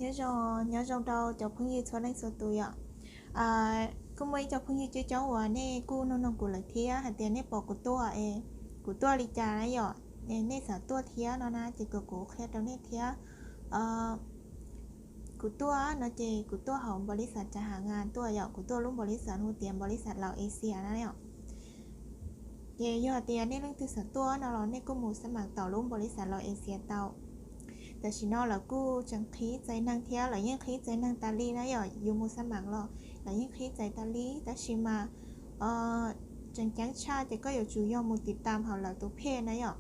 Nyob zoo, nyob zoo rau cov phooj ywg txhua leej txhua tus yom. Kuj muaj ib co phooj ywg coob coob uas nej kuj noog noog kuv lawm thiab hais tias nej pom kuv tuaj es kuv tuaj li cas na yom, nej xav tuaj thiab no na ces kom kuv qhia rau nej thiab. Kuv tuaj no ces kuv tuaj hauv npaum li xav tsav hav nas tuaj yom, kuv tuaj lub npaum li xav hu tias npaum li xav Laus Asia na yom. Ces yog tias nej leej twg xav tuaj no los nej kuj mus xab mam tom lub npaum li xav Laus Asia tau. Tam sim no lawv kuj tseem qhib txais neeg thiab, lawv yeej qhib txais neeg tas li na yom, yus mus xab mam los lawv yeej qhib txais tas li, tab sis mas tseem ceeb tshaj ces koj yuav tsum yog mus tiv tam hauv lawv tus phej na yom.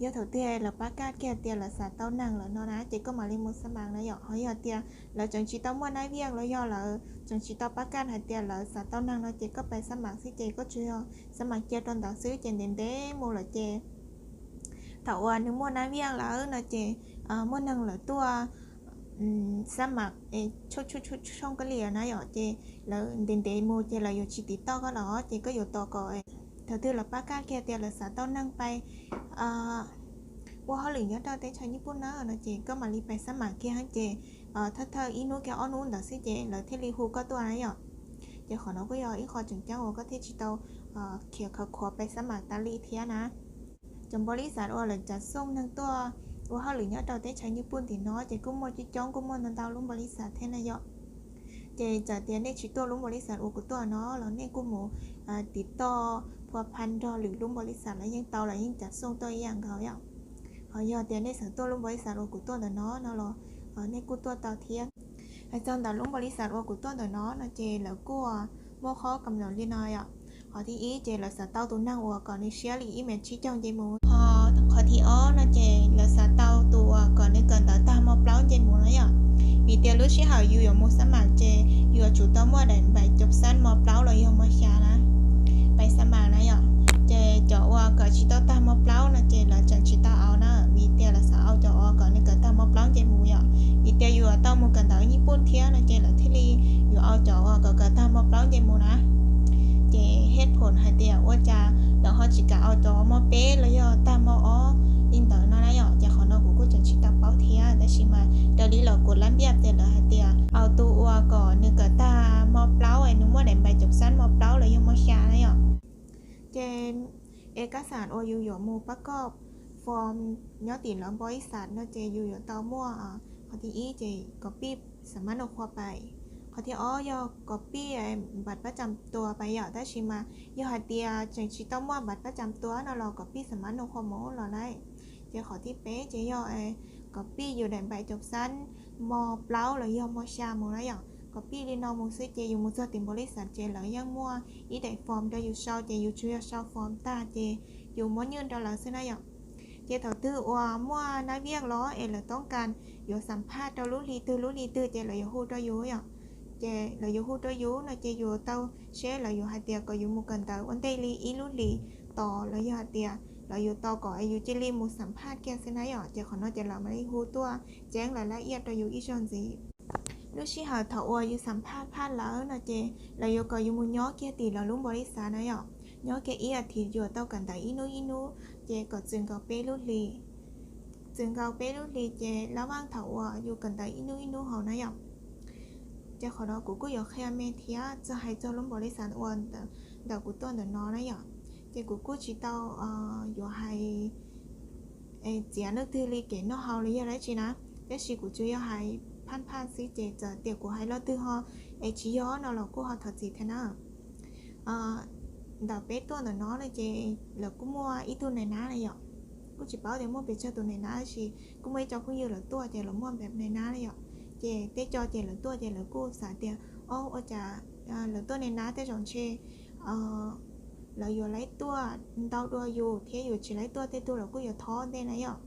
Yog thaum twg lawv pab kaj kiag tias lawv xav tau neeg lawm no na ces koj mam li mus xab mam na yom. Ho yog tias lawv tseem tsis tau muaj nab viaj los yog lawv tseem tsis tau pab kaj hais tias lawv xav tau neeg no ces koj pais xab mam xwb ces koj tsuas yog xab mam cia rau ntawd xwb ces ntev ntev mus lawm ces thaum uas nws muaj nab viaj lawm no ces muaj neeg lawv tuaj xab mam tshooj koj li na yom, ces lawv ntev ntev mus ces lawv yuav tsis tiv toj koj los ces koj yuav tos kom thaum twg lawv pab kaj kiag tias lawv xav tau neeg pais ua hauj lwm nyob rau teb chaws Nyij Pooj na no ces koj mam li pais xab mam kiag ces thawj thawj ib hnub kiag ob hnub ntawd xwb ces lawv thiaj li hu koj tuaj na yom. Ces qhov no kuj yog ib qho tseem ceeb uas koj thiaj tsis tau khiav khav khuav pais xab mam tas li thiab na. Cov npaum li xav uas lawv tsav xoo neeg tuaj ua hauj lwm nyob rau teb chaws Nyij Pooj tim no ces kuj muaj coob coob, kuj muaj ntau ntau lub npaum li xav thiab na yom. Ces txawm tias nej tsis tuaj lub npaum li xav uas kuv tuaj no los nej kuj mus tiv toj phua pha nrog lwm lub npaum li xav los yeej tau, lawv yeej tsav xoo tuaj ib yam nkaus yom. Ho yog tias nej xav tuaj lub npaum li xav uas kuv tuaj ntawm no no los nej kuj tuaj tau thiab. Hais txog ntawm lub npaum li xav uas kuv tuaj ntawm no no ces lawv kuj muaj qhov kam ntawm li no yom. Qhov thib ib ces lawv xav tau tus neeg uas kom nws siab li ib mev tsib caug nce mus. Ho qhov thib ob no ces lawv xav tau tus uas kom nws kawm ntawv tag hmo plaub nce mus no yom. Vim tias lub sij hawm yus yuav mus xab mam ces yus yuav tsum tau muaj daim npaim cov xab hmo plaub los yog hmo xya na, pais xab mam na yom. Ces cov uas kom tsis tau tag hmo plaub no ces lawv tseem tsis tau au na, vim tias lawv xav au cov uas kom nws kawm tag hmo plaub nce mus yom. Vim tias yus yuav tau mus kawm ntawv Nyij Pooj thiab no ces lawv thiaj li yuav au cov uas kom kawm tag hmo plaub nce mus na. Ces hej phoom hais tias ua cas lawv ho tsis kam au cov hmo peb los yog tag hmo ob li ntawd no na yom, ces qhov no kuv kuj tseem tsis tau paub thiab, tab sis mas raws li los kuv lab npiaj tias lawv hais tias au tus uas kom nws kawm tag hmo plaub es nws muaj daim npaim cov xab hmo plaub los yog hmo xya na yom. Ces es kab xam uas yus yuav mus pab koj form nyob tim lawv npaum li xav no ces yus yuav tau muaj qhov thib ib ces kom pij xam mab nau qhua pais, qhov thib ob yog kom pij npaim pab cam tua pais yom, tab sis mas yog hais tias tseem tsis tau muaj npaim pab cam tua no los kom pij xam mab nau qhua mus los lawm. Ces qhov thib peb ces yog kom pij yus daim npaim cov xab hmo plaub los yog hmo xya mus na yom. Kom pij li no mus xwb ces yus mus txog tim npaum li xav ces lawv yeej muaj ib daim form rau yus sau ces yus tsuas yog sau form tag ces yus muab nyaj rau lawv xwb na yom. Ces thaum twg uas muaj nab viaj los es lawv toob kas yuav xam phaj rau lub hli twg lub hli twg ces lawv yuav hu rau yus yom. Ces lawv yuav hu rau yus no ces yus tau seb lawv yuav hais tias kom yus mus kawm ntawv ua ntej li ib lub hlis tos los yog hais tias lawv yuav tos kom yus cia li mus xam phaj kiag xwb na yom. Ces qhov no ces lawv mam li hu tuaj ceeb lawv laj iaj rau yus ib zaug ntxiv. Lub sij hawm thaum uas yus xam phaj phaj lawm no ces lawv yuav kom yus mus nyob kiag tim lawv lub npaum li xav na yom. Nyob kiag ib as thiv, yuav tau kawm ntawv ib hnub ib hnub ces kom txwm nkaus peb lub hlis. Txwm nkaus peb lub hlis ces lab vaj thaum uas yus kawm ntawv ib hnub ib hnub hauv na yom. Ces qhov no kuv kuj yuav qhia me thiab txog hais txog lub npaum li xav uas ntawm kuv tuaj ntawm no na yom. Ces kuv kuj tsis tau yuav hais txiav leej twg li kev noj haus los yog dab tsi na, tab sis kuv tsuas yog hais phaj phaj xwb ces txawm tias kuv hais lo twg ho es tsis yog no los kuj ho thov txim thiab na. Ntawm peb tuaj ntawm no no ces lawv kuj muaj ib tug nais nab na yom. Kuj tsis paub tias muaj pes tsawg tus nais nab tab sis kuj muaj ib co phooj ywg lawv tuaj ces lawv muaj nais nab na yom. Ces tej co ces lawv tuaj ces lawv kuj xav tias o ua cas lawv tuaj nais nab tej zaum ntshe lawv yuav laib tuaj ntau dua yus thiab yus tsis laib tuaj tej tug lawv kuj yuav thov ntej na yom.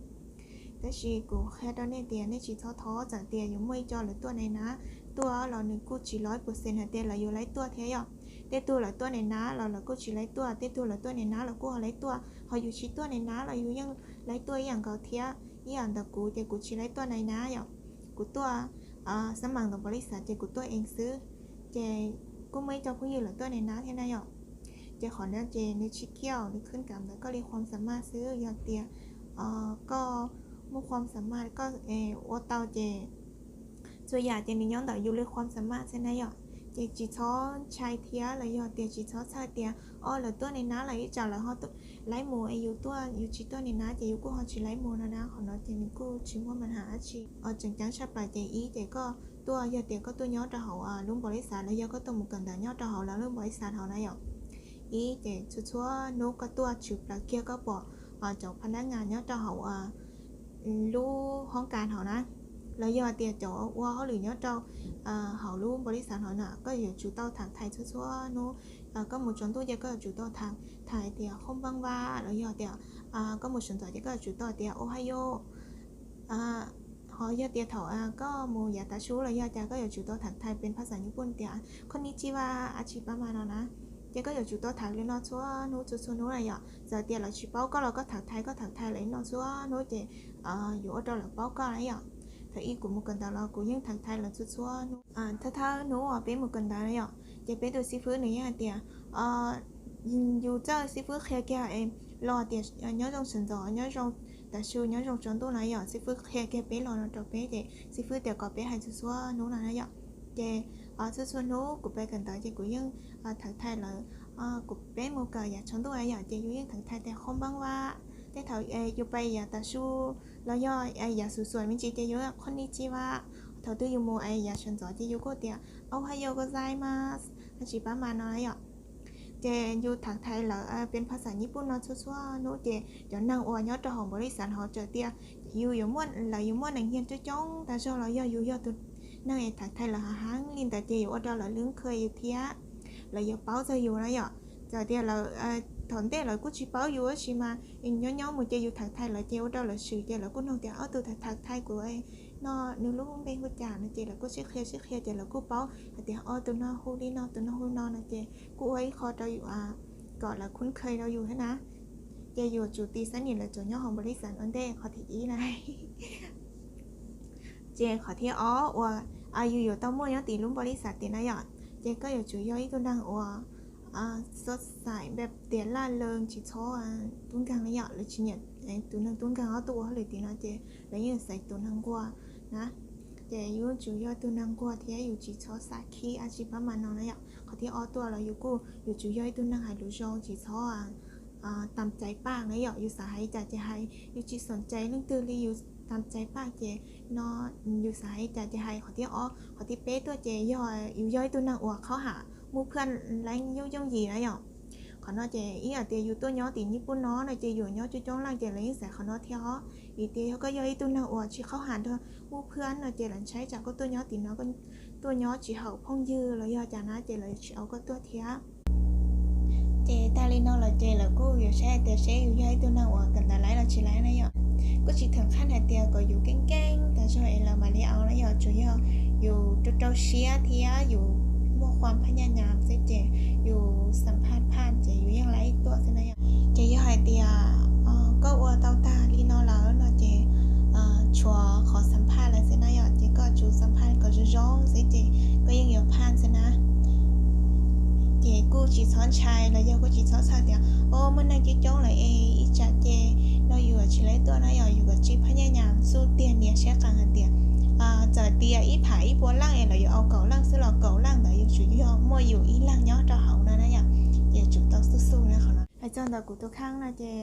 Tab sis kuv qhia rau nej tias nej tsis txhob thov, txawm tias yuav muaj ib co lawv tuaj nais nab tuaj los nws kuj tsis lov ib puas xees hais tias lawv yuav laib tuaj thiab yom. Tej tug lawv tuaj nais nab los lawv kuj tsis laib tuaj, tej tug lawv tuaj nais nab los kuj ho laib tuaj, ho yus tsis tuaj nais nab los yus yeej laib tuaj ib yam nkaus thiab. Ib yam ntawm kuv ces kuv tsis laib tuaj nais nab yom, kuv tuaj xab mam ntawm npaum li xav ces kuv tuaj eev xwb. Ces kuj muaj ib co phooj ywg lawv tuaj nais nab thiab na yom. Ces qhov no ces nws tsis kiaj, nws khwb kam ntawm koj li khuam xa maj xwb. Yog tias koj muaj khuam xa maj koj ua tau ces Txhua yam ces nws nyob ntawm yus li khuam xa maj xwb na yom. Ces tsis txhob ntshai thiab los yog tias tsis txhob txhawj tias o lawv tuaj ne nab los ib tsam lawv ho laib mus es yus tuaj yus tsis tuaj ne nab ces yus kuj ho tsis laib mus no na. Qhov no ces nws kuj tsis muaj mas has dab tsi. Tseem ceeb tshaj plaws ces ib ces koj tuaj yog tias koj tuaj nyob rau hauv lub npaum li xav los yog koj tuaj mus kawm ntawv nyob rau hauv lawv lub npaum li xav hauv na yom. Ib ces txhua txhua hnub koj tuaj tshwm plaws kiag koj pom cov pha nab ngas nyob rau hauv lub hoob kas hauv na, los yog tias cov ua hauj lwm nyob rau hauv lub npaum li xav hauv na, koj yuav tsum tau tham thaiv txhua txhua hnub. Koj mus tsaus ntuj ces koj yuav tsum tau tham thaiv tias hauj npab va los yog tias koj mus sawv ntxov ces koj yuav tsum tau tias o ha yo. Ho yog tias thaum koj mus yav tav su los yog cas koj yuav tsum tau tham thaiv pes phaj xaj nyij puj tias koj ni tsi va a tsi pab mas no na. Ces koj yuav tsum tau tham li no txhua hnub txhua txhua hnub na yom. Txawm tias lawv tsis paub koj los koj tham thaiv koj tham thaiv lawv li no txhua hnub ces yuav ua rau lawv paub koj na yom. Thaum ub kuv mus kawm ntawv los kuv yeej tham thaiv lawv txhua txhua hnub. Thawj thawj hnub uas peb mus kawm ntawv na yom, ces peb tus xib fwb nws yeej hais tias yus txawj xib fwb qhia kiag los tias nyob zoo sawv ntxov nyob zoo tav su nyob zoo tsaus ntuj na yom, xib fwb qhia kiag peb los no rau peb ces xib fwb tias kom peb hais txhua txhua hnub no na yom. Ces txhua txhua hnub kuv pais kawm ntawv ces kuv yeej tham thaiv lawv. Kuv peb mus kawm yav tsaus ntuj na yom ces yus yeej tham thaiv tias hauj npab va. Tej thaum yus pais yav tav su los yog yav xuv xuas me ntsis ces yus koj ni tsi va. Thaum twg yus mus yav sawv ntxov ces yus kuj tias o ha yo gozaimasu a tsi pab mas no na yom. Ces yus tham thaiv lawv pes phaj xaj nyij puj no txhua txhua hnub ces cov neeg uas nyob rau hauv npaum li xav hauv txawm tias yus yuav muaj lawv yuav muaj neeg nyiag coob coob tag zog los yog yus yog tus neeg es tham thaiv lawv hav heev li ntawd ces yuav ua rau lawv lub khw yus thiab lawv yuav paub txog yus na yom. Txawm tias lawv thaum ntej lawv kuj tsis paub yus tab sis mas nyob nyob mus ces yus tham thaiv lawv ces ua rau lawv swm ces lawv kuj nug tias o tus tham thaiv kuv no nws lub npe hu cas no ces lawv kuj sib qhia sib qhia ces lawv kuj paub hais tias o tus no hu li no tus no hu no no ces kuj ua ib qho rau yus kom lawv khub kha rau yus thiab na. Ces yus yuav tsum tiv xab nim lawv cov nyob hauv npaum li xav ua ntej qhov thib ib na. Ces qhov thib ob uas yus yuav tau muaj nyob tim lub npaum li xav tias na yom, ces koj yuav tsum yog ib tug neeg uas xob xaim npaj tias laj lees tsis txhob tub nkeeg na yom, lawv tsis nyiam tus neeg tub nkeeg ob tug ua hauj lwm tim no ces lawv yeej xaiv tus neeg nquag na. Ces yus yuav tsum yog tus neeg nquag thiab yus tsis txhob xav khib a tsi pab mas no na yom. Qhov thib ob tuaj los yus kuj yuav tsum yog ib tug neeg hais lus zoo tsis txhob tam caiv paj na yom, yus xav hais cas ces hais, yus tsis xoom cai leej twg li, yus tam caiv paj ces no yus xav hais cas ces hais. Qhov thib ob, qhov thib peb tuaj ces yog yus yog ib tug neeg uas qhab ham muaj phaj leej yooj yooj yim na yom. Qhov no ces ib yam tias yus tuaj nyob tim nyij puj no no ces yus nyob coob coob leej ces lawv yeej xaiv qhov no thiab os. Vim tias yog koj yog ib tug neeg uas tsis qhab ham nrog muaj phaj no ces lawv ntshai tsam koj tuaj nyob tim no, tuaj nyob tsis haum phooj ywg los yog cas na ces lawv tsis au koj tuaj thiab. Ces tag li no los ces lawv kuj yuav saib tias seb yus yog ib tug neeg uas kawm ntawv laib los tsis laib na yom. Kuj tsis theem qhaj hais tias kom yus keeb keeb tas zog es lawv mam li au na yom, tsuas yog yus rau rau siab thiab yus muaj khuam phaj nyaj nyam xwb ces yus xam phaj phaj ces yus yeej laib tuaj xwb na yom. Ces yog hais tias koj ua tau tag li no lawm no ces tshuav qhov xam phaj lawm xwb na yom, ces koj tsum xam phaj kom zoo zoo xwb ces koj yeej yuav phaj xwb na. Ces kuj tsis txhob ntshai los yog kuj tsis txhob txhawj tias o muaj neeg coob coob lawm es ib tsam ces no yus tsis laib tuaj na yom, yus kom tsib phaj nyaj nyam xub tiag nias siab qees hais tias txawm tias ib phav ib puas leej es lawv yuav au kaum leej xwb los kaum leej ntawd yuav tsum yog muaj yus ib leeg nyob rau hauv no na yom. Ces tsum tau xub xub na qhov no. Hais txog ntawm kuv tus kheej no ces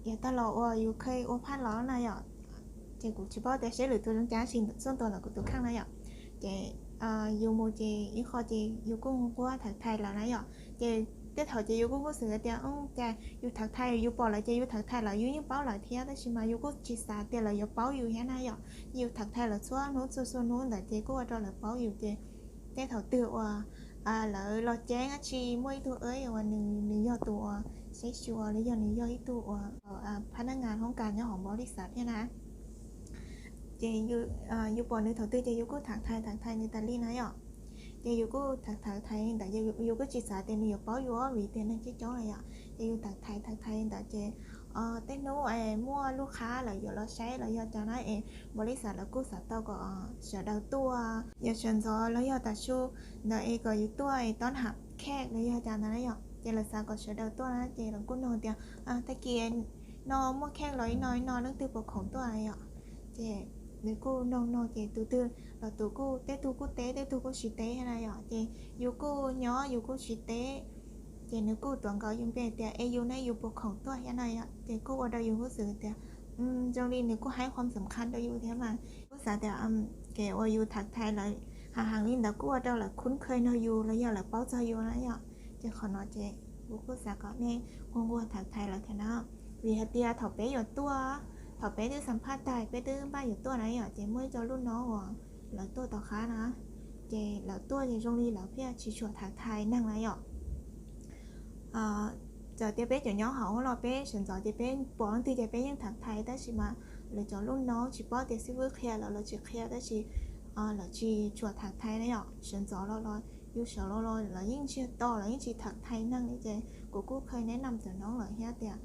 yav tag los uas yus kheev ua phaj los na yom, ces kuv tsis paub tias seb lwm tus zoo cas tab sis txog ntawm kuv tus kheej na yom, ces yus mus ces ib qho ces yus kuj nquag tham thaiv lawv na yom. Ces tej thaum ces yus kuj hnov xwm tias cas yus tham thaiv yus pom lawv ces yus tham thaiv lawv yus yeej paub lawv thiab tab sis mas yus kuj tsis xav tias lawv yuav paub yus thiab na yom. Yus tham thaiv lawv txhua hnub txhua txhua hnub ntawd ces kuj ua rau lawv paub yus ces tej thaum twg uas lawv los ceeb dab tsi muaj ib tug uas nws yog tus uas saib xyuas los yog nws yog ib tug uas phaj nab ngas hoob kas nyob hauv npaum li xav thiab na. Ces yus pom nws thaum twg ces yus kuj tham thaiv tham thaiv nws tas li na yom. Ces yus kuj tham thaiv tham thaiv li ntawd, yus kuj tsis xav tias nws yuav paub yus vim tias neeg coob coob na yom. Ces yus tham thaiv tham thaiv li ntawd ces tej hnub es muaj lub qhab lawv yuav los saib los yog cas na es npaum li xav lawv kuj xav tau kom sawv daws tuaj, yog sawv ntxov los yog tav su ntawd es kom yus tuaj es tob ham khej los yog cas ntawd na yom. Ces lawv xav kom sawv daws tuaj na ces lawv kuj nug tias tag kis no muaj khej los ib no ib no leej twg puas khoom tuaj na yom. Ces Nws kuj noog noog ces tus twg los tus kuj, tej tug kuj teb, tej tug kuj tsis teb na yom. Ces yus kuj nyob yus kuj tsis teb. Ces nws kuj tuav nkaus yus npe tias, es yus ne, yus puas khoom tuaj thiab na yom? Ces kuj ua rau yus kuj xav tias, zoo li nws kuj haib qhov xam khas rau yus thiab mas. Kuj xav tias kev uas yus tham thais lawv, ha, heev li ntawd kuj ua rau lawv khub kha nrog yus los yog lawv paub txog yus na yom. Ces qhov no ces kuv kuj xav kom nej nquag nquag tham thais lawv thiab na. Vim hais tias thaum peb yuav tuaj, thaum peb twb xam phaj tag peb twb npaj yuav tuaj na yom, ces muaj ib co lub no uas lawv tuaj tom qab na, ces lawv tuaj ces zoo li lawv pheej tsis tshua tham thais neeg na yom. Txawm tias peb cov nyob hauv los peb sawv ntxov ces peb pom leej twg ces peb yeej tham thais, tab sis mas lawv cov lub no tsis paub tias xib fwb qhia los lawv tsis qhia, tab sis lawv tsis tshua tham thais na yom. Sawv ntxov los los yus sawv los los lawv yeej ntsiag to, lawv yeej tsis tham thais neeg li. Ces kuv kuj kheev neb nam txawm noob lawm thiab tias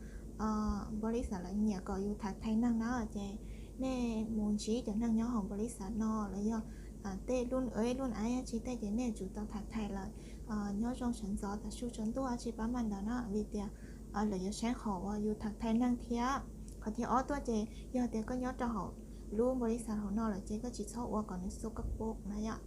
npau li xav lawv nyiam kom yus tham thais neeg na, ces nej mus ntsib cov neeg nyob hauv npau li xav no los yog tej lub, lub av tsis tej ces nej yuav tsum tau tham thais lawv. Nyob zoo sawv ntxov, tav su tsaus ntuj tsis pab maj ntawd na, vim tias lawv yuav saib qhov uas yus tham thais neeg thiab. Qhov thib ob tuaj ces yog tias koj nyob rau hauv lub npau li xav hauv no lawm ces koj tsis txhob ua kom nws xua kab pom na yom.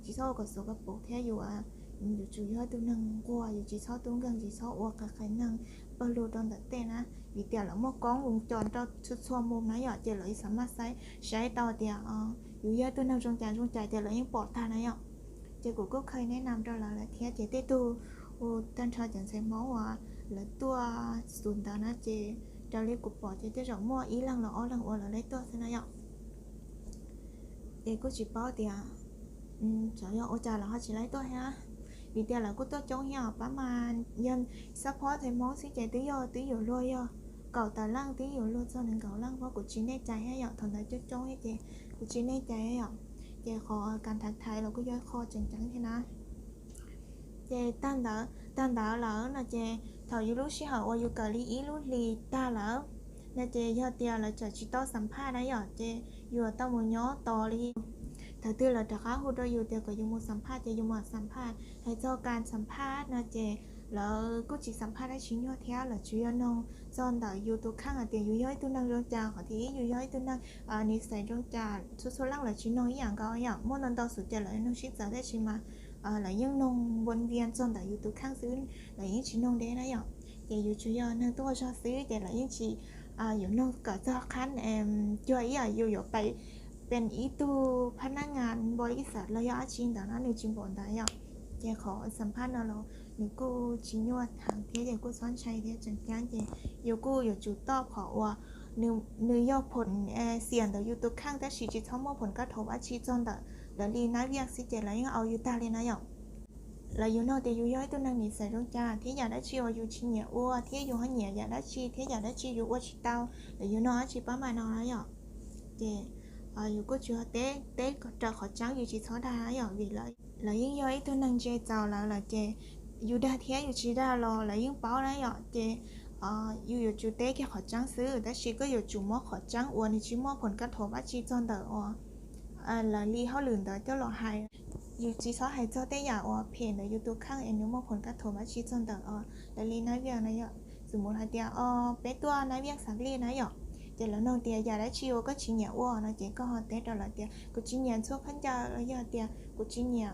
Tsis txhob ua kom xua kab pom thiab yus yuav tsum yog ib tug neeg nquag, yus tsis txhob tub nkeeg, tsis txhob ua qas qhais neeg pawg lug rau ntawm tej na, vim tias lawv muaj koob voos cos rau txhua txhua mus na yom, ces lawv xav maj saib, saib tau tias yus yog ib tug neeg zoo cas zoo cas ces lawv yeej pom tag na yom. Ces kuv kuj kheev neb nam rau lawv lawm thiab, ces tej tug, tag nrho cov ntxhais Hmoob uas lawv tuaj xus ntawd na, ces raws li kuv pom ces tej zaum muaj ib leeg los ob leeg uas lawv laib tuaj xwb na yom. Ces kuj tsis paub tias xyov yog ua cas lawv ho tsis laib tuaj thiab, vim tias lawv kuj tuaj coob thiab os. Pab mas yog xab phob ntxhais Hmoob xwb ces twb yog twb yuav luag yog kaum tawm leej, twb yuav luag txog nees nkaum leej, pab kuv tsis nej cai thiab yom. Thaum ntawd coob coob thiab ces kuv tsis nej cai thiab yom. Ces qhov kas thav thaiv los kuj yog qho tseem ceeb thiab na. Ces tag ntawd, tag ntawd lawm no ces thaum yus lub sij hawm uas yus kawm li ib lub hlis tag lawm no ces yog tias lawv tseem tsis tau xam phaj na yom, ces yus tau mus nyob tos li. Thaum twg lawv rov qab hu rau yus tias kom yus mus xam phaj ces yus mam xam phaj. Hais txog kas xam phaj no ces lawv kuj tsis xam phaj dab tsi nyuaj thiab, lawv tsuas yog noog txog ntawm yus tus kheej hais tias yus yog ib tug neeg zoo cas. Qhov thib ib, yus yog ib tug neeg nis xais zoo cas. Txhua txhua leej lawv tsis noog ib yam nkaus yom, muaj ntau ntau xus ces lawv noog sib txawv, tab sis mas lawv yeej noog npua npia txog ntawm yus tus kheej xwb, lawv yeej tsis noog deb na yom. Ces yus tsuas yog neeg tuaj ua zog xwb ces lawv yeej tsis yuav noog kom txog qhab cuag ib yam yus yuav pais pem ib tug phab nab ngas npau li xav los yog dab tsi ntawd na, nws tsis npaum ntawd yom. Ces qhov xam phaj no los nws kuj tsis nyuaj heev thiab ces kuj txhob ntshai thiab, tseem ceeb ces yus kuj yuav tsum toj qhov uas nws yog phoom xiam ntawm yus tus kheej tab sis tsis txhob muaj phoom kab thaum dab tsi txog ntawm lawv li nab viaj xwb ces lawv yeej au yus tag li na yom. Lawv yuav noog tias yus yog ib tug neeg nis xais zoo cas thiab yam dab tsi uas yus tsis nyiam ua thiab yus ho nyiam yam dab tsi thiab yam dab tsi yus ua tsis tau, lawv yuav noog dab tsi pab mas no na yom. Ces yus kuj tsuas teb, teb raws qhov tseeb, yus tsis txhob dag na yom, vim lawv yeej yog ib tug neeg ntse txaus lawv lawm ces yus dag thiab yus tsis dag los lawv yeej paub na yom. Ces yus yuav tsum teb kiag qhov tseeb xwb, tab sis koj yuav tsum muab qhov tseeb uas nws tsis muaj phoom kab thaum dab tsi txog ntawm uas lawv li hauj lwm ntawd coj los hais. Yus tsis txhob hais txog tej yam uas phem ntawm yus tus kheej es nws muaj phoom kab thaum dab tsi txog ntawm lawv li nab viaj na yom. Xws mus hais tias peb tuaj nab viaj xav li na yom, ces lawv noog tias yam dab tsi uas koj tsis nyiam ua no ces koj ho teb rau lawv tias kuv tsis nyiam ntxhua khaub ncaws los yog tias kuv tsis nyiam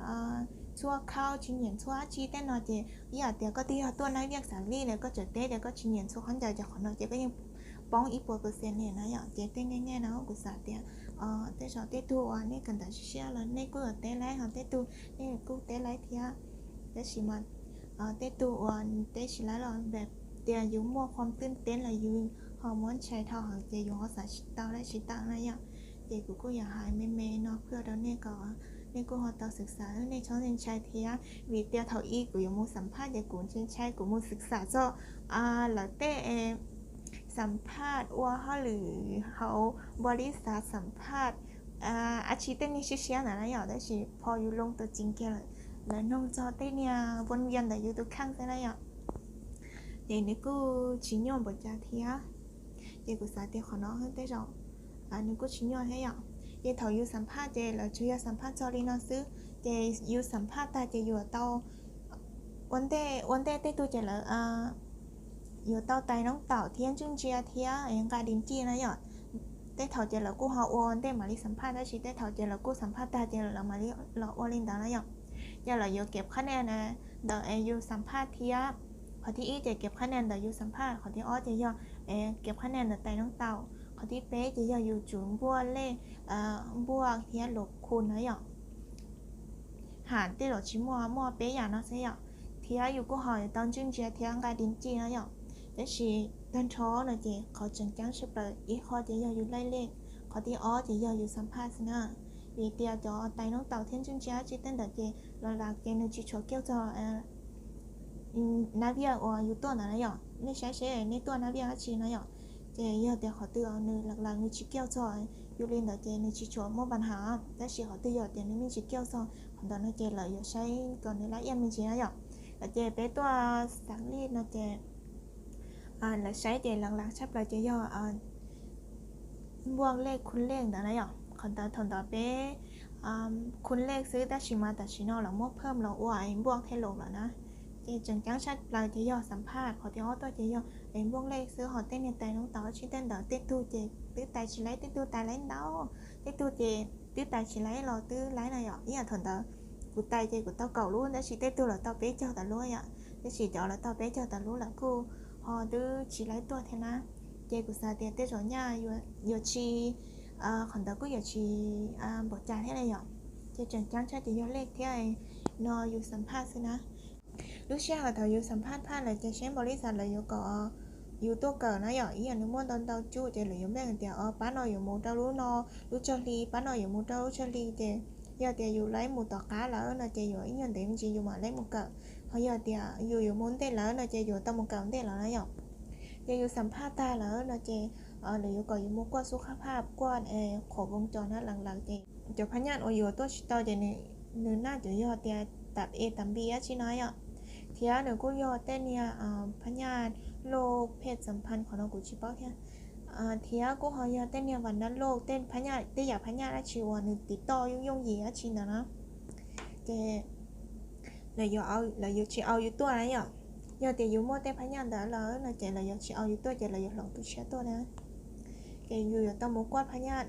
ntxhua khau, tsis nyiam ntxhua dab tsi tej no ces ib yam tias koj twb yog tuaj nab viaj xav li lawm koj tseem teb tias koj tsis nyiam ntxhua khaub ncaws ces qhov no ces koj yeej poob ib puas percent li na yom. Ces tej nej nej no kuv xav tias tej zaum tej tug uas nej kawm ntawv siab siab los nej kuj yuav teb laib, ho tej tug nej kuj teb laib thiab. Tab sis mas tej tug uas teb tsis laib los tias yus muaj qhov twb teb los yus ho muab ntshai dhau heev ces yus ho xav tsis tau dab tsi tawm na yom. Ces kuv kuj yog hais me me no qhia rau nej kom nej kuj ho tau xwm xav, nej txhob ntshai thiab, vim tias thaum ub kuv yuav mus xam phaj ces kuv ntshai ntshai, kuv mus xwm xav txog lawv tej xam phaj ua hauj lwm hauv npau li xav xam phaj dab tsi tej niag siab siab ntawd na yom. Tab sis pho yus loo tau txim kiag lawm, lawv noog txog tej niag npau npia ntawm yus tus kheej xwb na yom. Ces nws kuj tsis nyuaj npaum cas thiab. Ces kuv xav tias qhov no tej zaum nws kuj tsis nyuaj thiab yom. Ces thaum yus xam phaj ces lawv tsuas yog xam phaj txog li no xwb, ces yus xam phaj tag ces yuav tau ua ntej, ua ntej tej tug ces lawv yuav tau tais noob taum thiab ntswj ntsia thiab nqa di ncij na yom. Tej thaum ces lawv kuj ho ua ntej mam li xam phaj, tab sis tej thaum ces lawv kuj xam phaj tag ces lawv mam li los ua li ntawd na yom. Ces lawv yuav kev qhab nia ntawm es yus xam phaj thiab, qhov thib ib ces kev qhab nia ntawm yus xam phaj, qhov thib ob ces yog kev qhab nia ntawm tais noob tau, qhov thib peb ces yog yus tsum npuaj lej, npuaj thiab lus khu na yom. Ham tej zaum tsis muaj, muaj peb yam no xwb yom. Thiab yus kuj ho yuav tau ntswj ntsia thiab nqa di ci no yom. Tab sis tag nrho no ces qhov tseem ceeb tshaj plaws ib qho ces yog yus laij lej, qhov thib ob ces yog yus xam phaj xwb na. Vim tias cov tais noob tau thiab ntswj ntsia dab tsi tej ntawd ces los lam ces nws tsis tshua kiaj txog nab viaj uas yus tuaj ntawd na yom. Nej saib seb nej tuaj nab viaj dab tsi na yom. Ces yog tias qhov twg nws lam lam nws tsis kiaj txog yus li ntawd ces nws tsis tshua muaj pa nham. Tab sis qhov twg yog tias nws me ntsis kiaj txog qhov ntawd no ces lawv yuav saib kom nws lab iaj me ntsis na yom. Lawv ces peb tuaj xav li no ces lawv saib ces lam lam tshaj plaws ces yog npuaj lej khu lej ntawd na yom. Qhov ntawd thaum ntawd peb khu lej xwb, tab sis mas tam sim no lawv muab phaj los ua npuaj thiab lus lawm na. Ces tseem ceeb tshaj plaws ces yog xam phaj, qhov thib ob tuaj ces yog npuaj lej xwb. Ho tej niag tais noob tau dab tsi tej ntawd tej tug ces twb tais tsis laib, tej tug tais laib ntau, tej tug ces twb tais tsis laib los twb laib na yom. Ib yam thaum ntawd kuv tais ces kuv tau kaum lub, tab sis tej tug lawv tau peb caug tas lub yom. Tab sis cov lawv tau peb caug tas lub lawv kuj ho twb tsis laib tuaj thiab na. Ces kuv xav tias tej zaum nyaj yuav tsis, qhov ntawd kuj yuav tsis npaum cas thiab li yom. Ces tseem ceeb tshaj ces yog lej thiab no yus xam phaj xwb na. Lub sij hawm thaum yus xam phaj phaj lawm ces seb npaum li cas lawv yuav kom yus tuaj kawm na yom. Ib yam nws muaj ntau ntau cuj ces lawv yuav npeej tias pab no yuav mus rau lub no, lub tsawg hli, pab no yuav mus rau lub tsawg hli. Ces yog tias yus laib mus tom qab lawm no ces yuav ib nyuag ntev me ntsis yus mam laib mus kawm. Ho yog tias yus yuav mus ntej lawm no ces yuav tau mus kawm ntej lawm na yom. Ces yus xam phaj tag lawm no ces lawv yuav kom yus mus kuaj xub qab phaj, kuaj qhuav voos cos na, lam lawm ces cov phaj nyaj uas yuav tuaj tsis tau ces nws naj cov yog tias tam e tam npi dab tsi no yom. Thiab nws kuj yog tej niag phaj nyaj loj phej xam phaj, qhov no kuv tsis paub thiab. Thiab kuj ho yog tej niag vas nab loj, tej phaj nyaj, tej yam phaj nyaj dab tsi uas nws tiv toj yooj yooj yim dab tsi ntawd na. Ces lawv yuav tsis au yus tuaj na yom. Yog tias yus muaj tej phaj nyaj ntawd lawm no ces lawv yuav tsis au yus tuaj, ces lawv yuav hloov tus tshiab tuaj na. Ces yus yuav tau mus kuaj phaj nyaj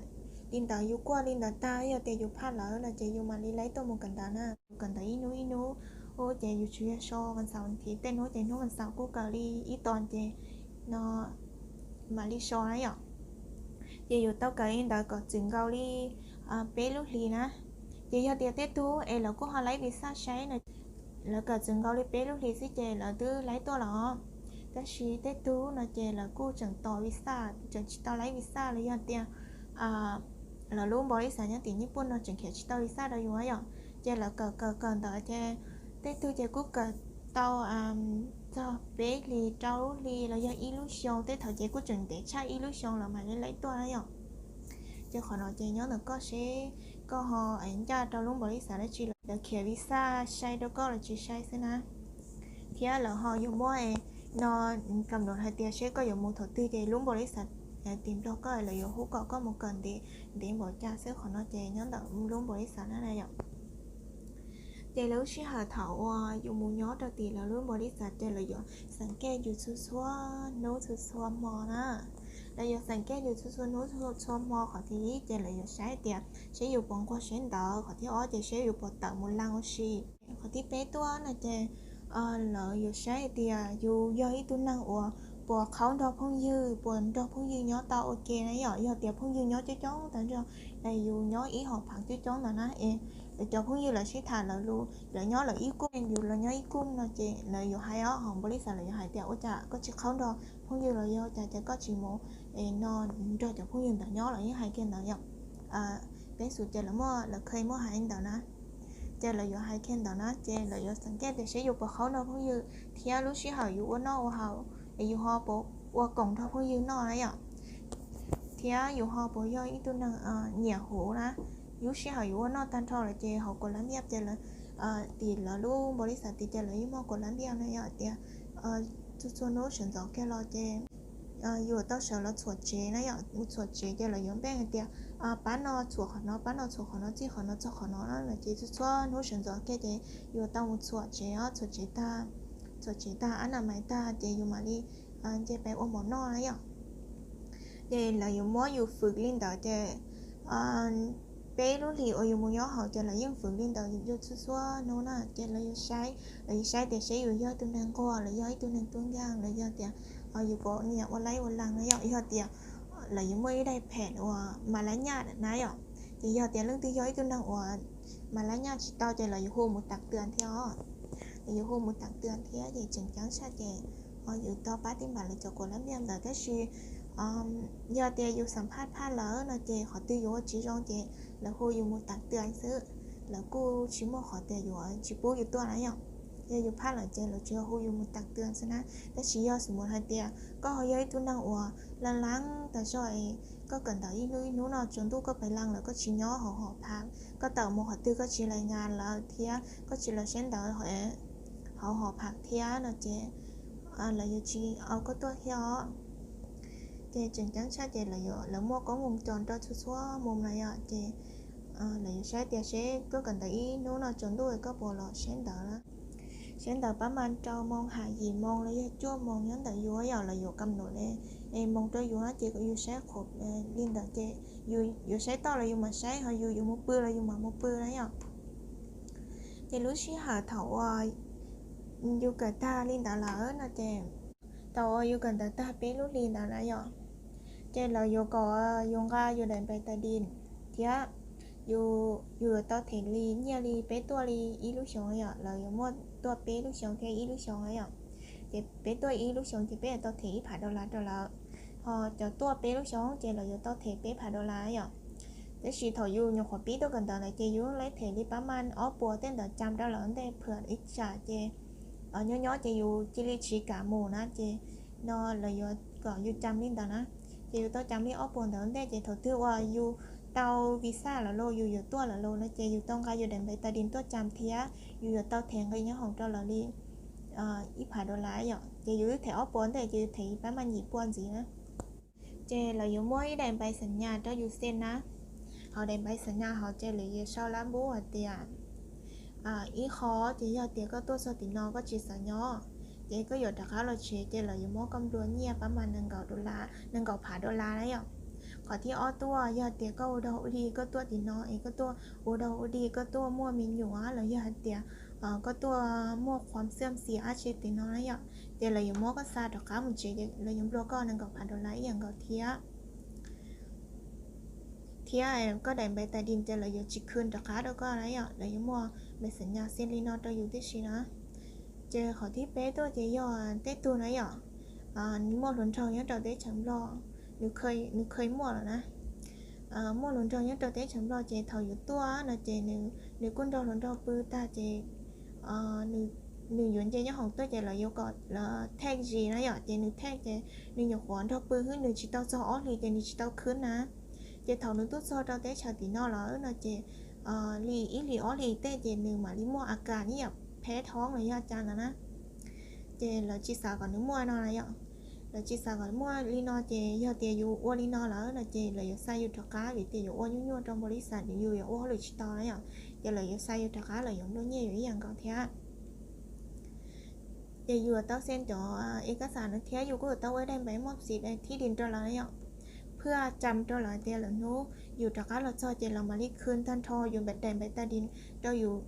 li ntawd, yus kuaj li ntawd tag, yog tias yus phaj lawm no ces yus mam li laib tuaj mus kawm ntawv na. Kawm ntawv ib hnub ib hnub, ces yus tsuas yog so vas xaum thiv, tej hnub ces hnub vas xaum kuj kawm li ib tog ces no mam li so na yom. Ces yuav tau kawm li ntawd kom txwm nkaus li peb lub hlis na. Ces yog tias tej tug es lawv kuj ho laib vis xaj saib no, lawv kawm txwm nkaus li peb lub hlis xwb ces lawv twb laib tuaj los. Tab sis tej tug no ces lawv kuj tseem tos vis xaj, tseem tsis tau laib vis xaj los yog tias lawv lub npaus li xav nyob tim Nyij Pooj no tseem khiav tsis tau vis xaj rau yus yom. Ces lawv kawm kawm kawm ntawd ces tej tug ces kuj kawm tau txog peb hlis rau lub hlis los yog ib lub xyoo, tej thaum ces kuj tseem ntev tshaj ib lub xyoo lawv mam li laib tuaj na yom. Ces qhov no ces nyob ntawm koj seb koj ho ncaj rau lub npaus li xav dab tsi, lawv khiav vis xaj sai rau koj los tsis sai xwb na. Thiab lawv ho yuav muab no kam num hais tias seb koj yuav mus thaum twg ces lub npaus li xav tim Nplog koj lawv yuav hu kom koj mus kawm ntev, ntev npaum cas xwb, qhov no ces nyob ntawm lub npaus li xav na yom. Ces lub sij hawm thaum uas yus mus nyob rau tim lawv lub npaus li xav ces lawv yuav xeem kej yus txhua txhua hnub txhua txhua hmo na. Lawv yuav xeem kej yus txhua txhua hnub txhua txhua hmo, qhov thib ib ces lawv yuav saib tias seb yus puas nquag seb ntawv, qhov thib ob ces seb yus puas tawm mus laj ua si. Qhov thib peb tuaj no ces lawv yuav saib tias yus yog ib tug neeg uas puas qhaub nrog phooj ywg, puas nrog phooj ywg nyob tau ua ke na yom. Yog tias phooj ywg nyob coob coob tag nrho, yus nyob ib hom phav coob coob ntawd na es lawv cov phooj ywg lawv sib tham lawv lus, lawv nyob lawv ib kuj, yus los nyob ib kuj no ces lawv yuav hais os, hauv npaus li xav lawv yuav hais tias ua cas koj tsis qhaub nrog phooj ywg los yog cas ces koj tsis mus no nrog cov phooj ywg ntawd nyob los yeej hais kiag ntawd yom. Peb xus ces lawv muaj, lawv kheev muaj hais ntawd na. Ces lawv yuav hais kiag ntawd na ces lawv yuav xeem kej tias seb yus puas qhaub nrog phooj ywg thiab lub sij hawm yus ua noj ua haus es yus ho puas ua koom nrog phooj ywg noj na yom. Thiab yus ho puas yog ib tug neeg nyiam huv na. Lub sij hawm yus ua noj tag nrho lawm ces hauv kuas lab npiaj ces lawv, tim lawv lub npaus li xav tid ces lawv yeej muaj kuas lab npiaj na yom, tias txhua txhua hnub sawv ntxov kiag los ces yus tau sawv los txhuam tsev na yom. Txhuam tsev ces lawv yuav npeej hais tias pab no txhuam qhov no, pab no txhuam qhov no, txij qhov no txog qhov no no ces txhua txhua hnub sawv ntxov kiag ces yus tau mus txhuam tsev os, txhuam tsev tag, txhuam tsev tag ab nam mais tag ces yus mam li nce pes ua mov noj na yom. Ces lawv yuav muab yus fwm li ntawd ces peb lub hlis uas yus mus nyob hauv ces lawv yeej fwm li ntawd yus txhua txhua hnub na. Ces lawv yuav saib, lawv yuav saib tias seb yus yog ib tug neeg nquag los yog ib tug neeg tub nkeeg los yog tias yus puas niam ua laib ua lees na yom. Yog tias lawv yuav muaj ib daim phem uas mas lab nyaj na yom. Ces yog tias leej twg yog ib tug neeg uas mas lab nyaj tsis tau ces lawv yuav hu mus tag twam thiab os. Lawv yuav hu mus tag twam thiab ces tseem ceeb tshaj ces yus tau pab tij npam lawv cov kuas lab npiaj ntawd tab sis yog tias yus xam phaj phaj lawm no ces qhov twg yus ua tsis zoo ces lawv hu yus mus tag twam xwb. Lawv kuj tsis muaj qhov tias yuav tsis pub yus tuaj na yom. Yog yus phaj lawm ces lawv tsuas hu yus mus tag twam xwb na. Tab sis yog xws mus hais tias koj ho yog ib tug neeg uas leej leeb tas zog es koj kawm ntawv ib hnub ib hnub no tsaus ntuj koj pais lees lawm koj tsis nyob hauv hom phaj, koj tawm mus qhov twg koj tsis lais ngas lawv thiab koj tsis los saib ntawv hauv hom phaj thiab no ces lawv yuav tsis au koj tuaj thiab os. Ces tseem ceeb tshaj ces lawv muaj koob moo cos rau txhua txhua moo na yom. Ces lawv yuav saib tias seb koj kawm ntawv ib hnub no tsaus ntuj koj puas los saib ntawv na. Saib ntawv pab mas rau moo ham yim moo los yog cuaj moo nyob ntawm yus yom, lawv yuav kam num li moo rau yus na ces yus saib qhuav li ntawd ces yus yuav saib toj los yus mam saib, ho yus yuav mus pw los yus mam mus pw na yom. Ces lub sij hawm thaum uas yus kawm tag li ntawd lawm no ces thaum uas yus kawm ntawv tag peb lub hli ntawd na yom, ces lawv yuav kom yus nqa yus daim npais tais dis thiab yus yuav tau them li nyiaj li peb tuaj li ib lub xyoos yom. Lawv yuav muaj tuaj peb lub xyoos thiab ib lub xyoos yom. Ces peb tuaj ib lub xyoos ces peb yuav tau them ib phav dollar rau lawv, ho cov tuaj peb lub xyoos ces lawv yuav tau them peb phav dollar yom. Tab sis thaum yus nyuam qhuav pib tuaj kawm ntawv lawm ces yus yuav them li pab mas ob puas tej ntawd cam rau lawv ntej phwam ib tsam ces nyob nyob ces yus cia li tsis kam mus na ces no lawv yuav kom yus cam li ntawd na. Ces yus tau cam li ob puas ntawd ntej ces thaum twg uas yus tau visa lawm los yus yuav tuaj lawm los no ces yus tau nqa yus daim npais tais dis tuaj cam thiab yus yuav tau them nqi nyob hoom rau lawv li ib phav dollar yom. Ces yus twb them ob puas ntej ces yus them pab mas yim puas ntxiv na. Ces lawv yuav muab ib daim npais xam nyas rau yus xees na. Hauv daim npais xam nyas hauv ces lawv yuav sau lab npub hais tias ib qho ces yog tias koj tuaj txog tim no koj tsis xav nyob ces koj yuav rov qab los tsev ces lawv yuav muab koj nplua nyiaj pab mas nees nkaum phav dollar na yom. Qhov thib ob tuaj yog tias koj ua dog ua dig koj tuaj tim no es koj tuaj ua dog ua dig koj tuaj muaj me nyuam los yog hais tias koj tuaj muaj qhuam xiam xiam ab tsi tim no na yom, ces lawv yuav muab koj xa rov qab mus tsev ces lawv yuav nplua koj nees nkaum phav dollar ib yam nkaus thiab. Thiab koj daim npais tais dis ces lawv yuav tsis khwv rov qab rau koj na yom, lawv yuav muaj npais xam nyas xees li no rau yus tib si na. Ces qhov thib peb tuaj ces yog tej tug na yom, muaj hluas nraug nyob rau teb chaws Nplog, nws kheev muaj lawm na. Muaj hluas nraug nyob rau teb chaws Nplog ces thaum yus tuaj no ces nws kuj nrog hluas nraug pw tag ces nws yuav nce nyob hoom tuaj ces lawv yuav kom lawv thej zis na yom, ces nws thej ces nws nyuam qhuav nrog pw xwb nws tsis tau txog ob hlis ces nws tsis tau khwb na. Ces thaum nws tuaj txog rau teb chaws tim no lawm no ces li ib hlis ob hlis tej ces nws mam li muaj a kas ib yam pheb thoob los yog cas ntawd na. Ces lawv tsis xav kom nws muaj no na yom. Lawv tsis xav kom muaj li no ces yog tias yus ua li no lawm no ces lawv yuav xa yus rov qab vim tias yuav ua nyuaj nyuaj rau npaum li xav yus yuav ua hauj lwm tsis tau na yom. Ces lawv yuav xa yus rov qab lawv yuav nplua nyiaj yus ib yam nkaus thiab. Ces yus yuav tau xees cov es kas xas no thiab yus kuj yuav tau ua daim npais moj xis thib dis rau lawv na yom, phaj cam rau lawv tias lwm hnub yus rov qab los txog ces lawv mam li khwv tag nrho yus daim npais tais dis rau yus.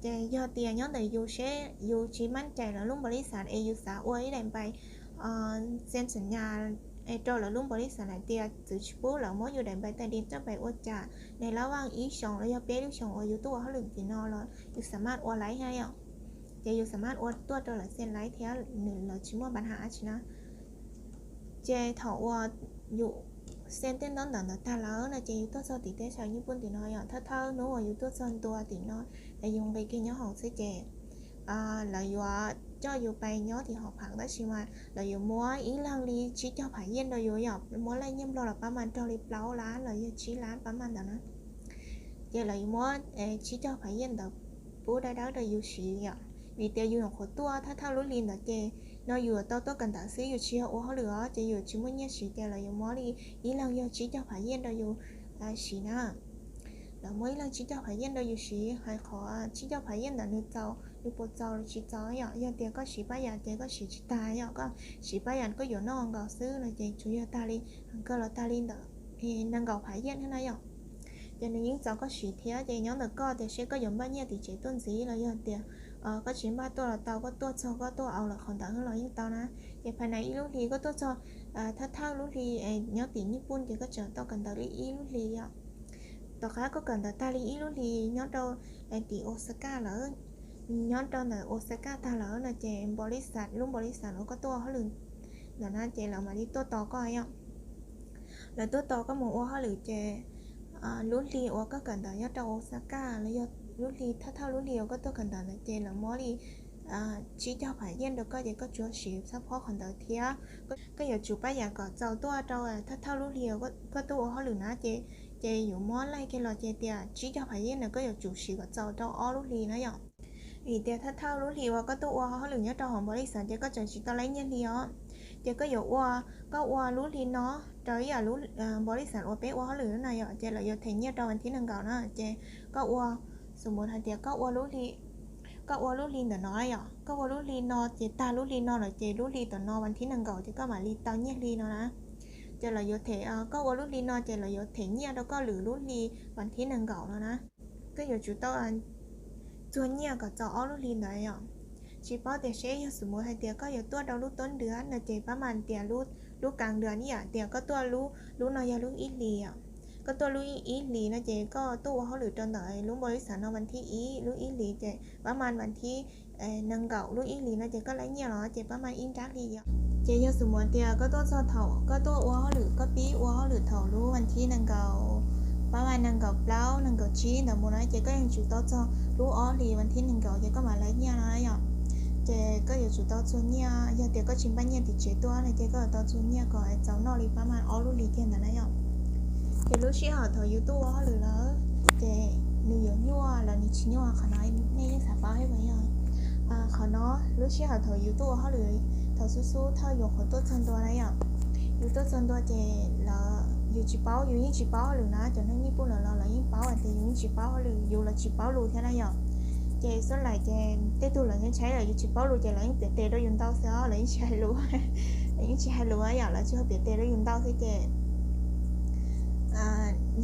Ces yog tias nyob ntawm yus seb yus tsis maj cai lawv lub npaum li xav es yus xav ua ib daim npais xees xam nyas es rau lawv lub npaum li xav hais tias txwv tsis pub lawv muab yus daim npais tais dis coj pais ua cas neeg lab vaj ib xyoos los yog peb lub xyoos uas yus tuaj ua hauj lwm tim no los yus xam maj ua laib thiab yom. Ces yus xam maj ua tuaj rau lawv xees laib thiab nws lawv tsis muaj npa nham dab tsi na. Ces thaum uas yus xees tej ntaub ntawv ntawd tag lawm no ces yus tuaj txog tim teb chaws Nyij Pooj tim no yom, thawj thawj hnub uas yus tuaj txog ntua tim no es yus nqis kiag nyob hoom xwb ces lawv yuav coj yus pais nyob tim hoo phav tab sis mas lawv yuav muab ib leeg li tsib caug phav yeej rau yus yom, muab leej nyiaj Nplog los pab mas raug li plaub lab los yog tsib lab pab mas ntawd na. Ces lawv yuav muab tsib caug phav yeej ntawd pub dawb dawb rau yus siv yom, vim tias yus nyuam qhuav tuaj thawj thawj lub hli ntawd ces no yus tau tuaj kawm ntawv xwb yus tsis yog ua hauj lwm os ces yus tsis muaj nyiaj siv ces lawv yuav muab li ib leeg yog tsib caug phav yeej rau yus siv na. Lawv muab ib leeg tsib caug phav yeej rau yus siv, hais qhov tsib caug phav yeej ntawd nws txaus nws puas txaus los tsis txaus yom. Yog tias koj siv pab yam ces koj siv tsis tag yom, koj siv pab yam koj yuav noj nkaus xwb no ces tsuas yog tag li, kawg los tag li ntawm nees nkaum phav yeej thiab na yom. Ces nws yeej txaus koj siv thiab, ces nyob ntawm koj tias seb koj yuav npaj nyiaj tim tsev tuaj ntxiv los yog tias koj tsis npaj tuaj los tau, koj tuaj txog koj tuaj au lawm qhov ntawd los yeej tau na. Ces phaj nais ib lub hli koj tuaj txog thawj thawj lub hli nyob tim Nyij Pooj ces koj tseem tau kawm ntawv li ib lub hli yom. Tom qab koj kawm ntawv tag li ib lub hli nyob rau tim Osaka lawm, nyob rau ntawm Osaka tag lawm no ces npau li xas, lub npau li xas uas koj tuaj ua hauj lwm ntawm na ces lawv mam li tuaj tos koj yom. Lawv tuaj tos koj mus ua hauj lwm ces lub hli uas koj kawm ntawv nyob rau Osaka los yog lub hli thawj thawj lub hli uas koj tuaj kawm ntawv ntawd ces lawv muab li tsib caug phav yeej rau koj ces koj tsuas siv xab phob qhov ntawd thiab. Koj yuav tsum pab yam kom txaus tuaj rau thawj thawj lub hli uas koj tuaj ua hauj lwm na ces, ces yuav muab laij kiag los ces tias tsib caug phav yeej ntawd koj yuav tsum siv kom txaus rau ob lub hli na yom. Vim tias thawj thawj lub hli uas koj tuaj ua hauj lwm nyob rau hauv npau li xas ces koj tseem tsis tau laij nyiaj hli os. Ces koj yuav ua, koj ua lub hli no rau ib yam lub npau li xas uas peb ua hauj lwm na yom, ces lawv yuav them nyiaj rau vas thib nees nkaum na. Ces koj ua, xu mus hais tias koj ua lub hli, koj ua lub hli ntawm no yom, koj ua lub hli no ces tag lub hli no lawm ces lub hli tom no vas thib nees nkaum ces koj mam li tau nyiaj hli no na. Ces lawv yuav them, koj ua lub hli no ces lawv yuav them nyiaj rau koj lwm lub hli vas thib nees nkaum no na. Koj yuav tsum tau txuag nyiaj kom txaus ob lub hli ntawd yom. Tsis paub tias seb yog xu mus hais tias koj yuav tuaj rau lub tub ntiav no ces pab mas tias lub kav ntiav ib yam tias koj tuaj, lub no yog lub ib hlis yom. Koj tuaj lub ib hlis no ces koj tuaj ua hauj lwm rau ntawm lub npau li xas no vas thib ib lub ib hlis ces pab mas vas thib nees nkaum lub ib hlis no ces koj laij nyiaj los ces pab mas ib nrab hli yom. Ces yog xu mus tias koj tuaj txog thaum koj tuaj ua hauj lwm, koj pib ua hauj lwm thaum lub vas thib nees nkaum, pab mas nees nkaum plaub nees nkaum tsib ntawd mus na ces koj yeej tsum tau txog lub ob hlis vas thib nees nkaum ces koj mam laij nyiaj no na yom. Ces koj yuav tsum tau txuag nyiaj, yog tias koj tsis npaj nyiaj tim tsev tuaj no ces koj yuav tau txuag nyiaj kom txaus noj li pab mas ob lub hlis kiag ntawd na yom. Ces lub sij hawm thaum yus tuaj ua hauj lwm lawm ces nws yuav nyuaj los nws tsis nyuaj qhov no nej yeej xav paub thiab puas yog? Qhov no lub sij hawm thaum yus tuaj ua hauj lwm, thaum xub xub thawj yus qhuav tuaj txog ntua na yom, yus tuaj txog ntua ces lawv, yus tsis paub, yus yeej tsis paub hauj lwm na, cov neeg Nyij Pooj lawm los lawv yeej paub hais tias yus yeej tsis paub hauj lwm, yus los tsis paub lus thiab na yom. Ces xub lais ces tej tug lawv yeej ntshai lawm, yus tsis paub lus ces lawv yeej piav tes rau yus ntau xwb os, lawv yeej tsis hais lus, lawv yeej tsis hais lus yom, lawv tsuas piav tes rau yus ntau xwb ces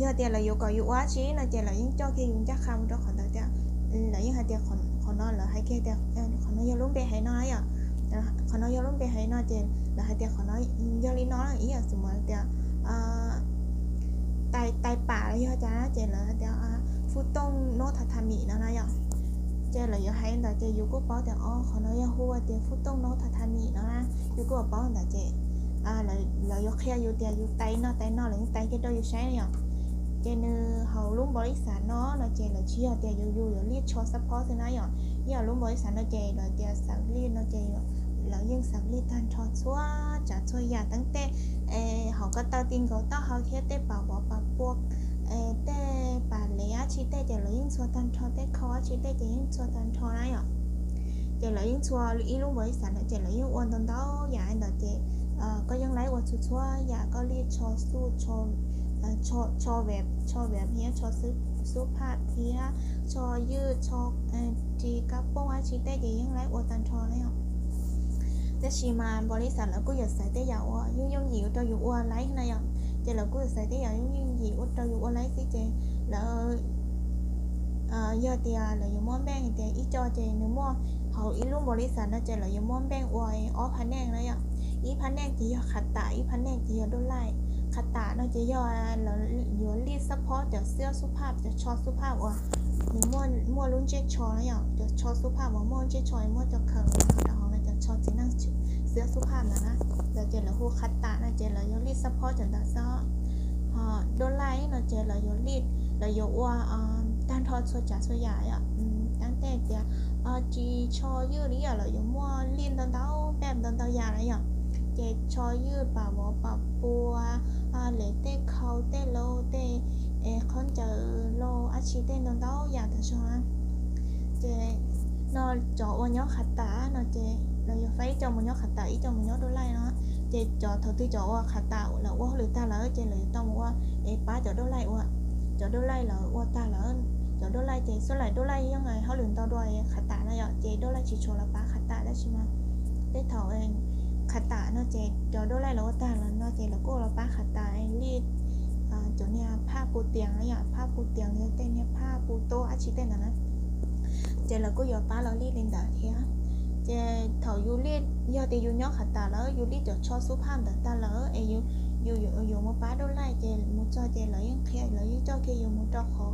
yog tias lawv yuav kom yus ua dab tsi no ces lawv yeej coj kiag yus ncaj qha mus rau qhov ntawd tias, lawv yeej hais tias qhov no, lawv hais kiag tias qhov no yog lub npe hais no na yom, qhov no yog lub npe hais no ces lawv hais tias qhov no yog li no, ib yam xu mus tias tais pam los yog cas ces lawv hais tias fuj tooj nub tha tha mim no na yom. Ces lawv yuav hais ntawd ces yus kuj paub tias o qhov no yog hu tias fuj tooj nub tha tha mim no na, yus kuj paub ntawd ces lawv yuav qhia yus tias yus tais no tais no, lawv yeej tais kiag rau yus saib yom. Ces nws hauv lub npau li xas no no ces lawv tsis yog tias yus, yus yuav liaj tsho xab phob xwb na yom, ib yam lub npau li xas no ces lawv tias xav liaj no ces lawv yeej xav liaj tag nrho txhua tsav txhua yam teeb tej hauv ko taw ti nkaus taub hau thiab tej pam vov pam pua, tej pam lev dab tsi tej ces lawv yeej txhua tag nrho, tej khau dab tsi tej ces yeej txhua tag nrho na yom. Ces lawv yeej txhua ib lub npau li xas no ces lawv yeej ua ntau ntau yam ntawd ces koj yeej laib ua txhua txhua yam, koj liaj tsho xuj, tsho, tsho vem thiab tsho xub phaj thiab tsho ywj, tsho ris kab pooj dab tsi tej ces yeej laib ua tag nrho na yom. Tab sis mas npau li xas lawv kuj yuav xaiv tej yam uas yooj yooj yim ua rau yus ua laib na yom. Ces lawv kuj yuav xaiv tej yam yooj yooj yim ua rau yus ua laib xwb ces lawv yog tias lawv yuav muab npeej hais tias ib co ces nws muaj, hauv ib lub npau li xas no ces lawv yuav muab npeej ua ob phab neej na yom. Ib phab neej ces yog qhav tam, ib phab neej ces yog dua laij. Qhav tam no ces yog yuav lij xab phob cov xwb xub phaj, cov tsho xub phaj uas nws muaj lub ntsej tsho na yom, cov tsho xub phaj uas muaj lub ntsej tsho, muaj cov khaws no rau hauv no, cov tsho txiv neej xwb xub phaj ntawd na, lawv ces lawv hu qhav tam no ces lawv yuav lij xab phob cov ntawd xwb. Ho dua laij no ces lawv yuav lij, lawv yuav ua tag nrho txhua tsav txhua yam yom, teeb tej tias ris tsho ywj li yom, lawv yuav muaj lij ntau ntau npej ntau ntau yam na yom. Ces tsho ywj pam vov pam pua, lev tej khau tej lauj tej qhaub ncaws lauj dab tsi tej ntau ntau yam tag zog na. Ces no cov uas nyob qhav tam no ces lawv yuav faib ib co mus nyob qhav tam, ib co mus nyob dua laij no. Ces cov thaum twg cov uas qhav tam lawv ua hauj lwm tag lawm ces lawv yuav tau mus ua es pab cov dua laij ua. Cov dua laij lawv ua tag lawm, cov dua laij Ces xub laim dub laij yeej hauj lwm ntau dua qhav tam no yom, ces dub laij tsis tshua los pab qhav tam tab sis mas tej thaum qhav tam no ces cov dub laij los ua tag los no ces lawv kuj los pab qhav tam li cov niag phaj pus tias no yom, phaj pus tias yog tej niag phaj pus tuab dab tsi tej ntawd na, ces lawv kuj yuav pab los li li ntawd thiab. Ces thaum yus li, yog tias yus nyob qhav tam lawm yus li cov tsho xub phaj ntawd tag lawm es yus yuav mus pab dub laij ces mus txog ces lawv yeej qhia, lawv yeej coj kiag yus mus rau qhov,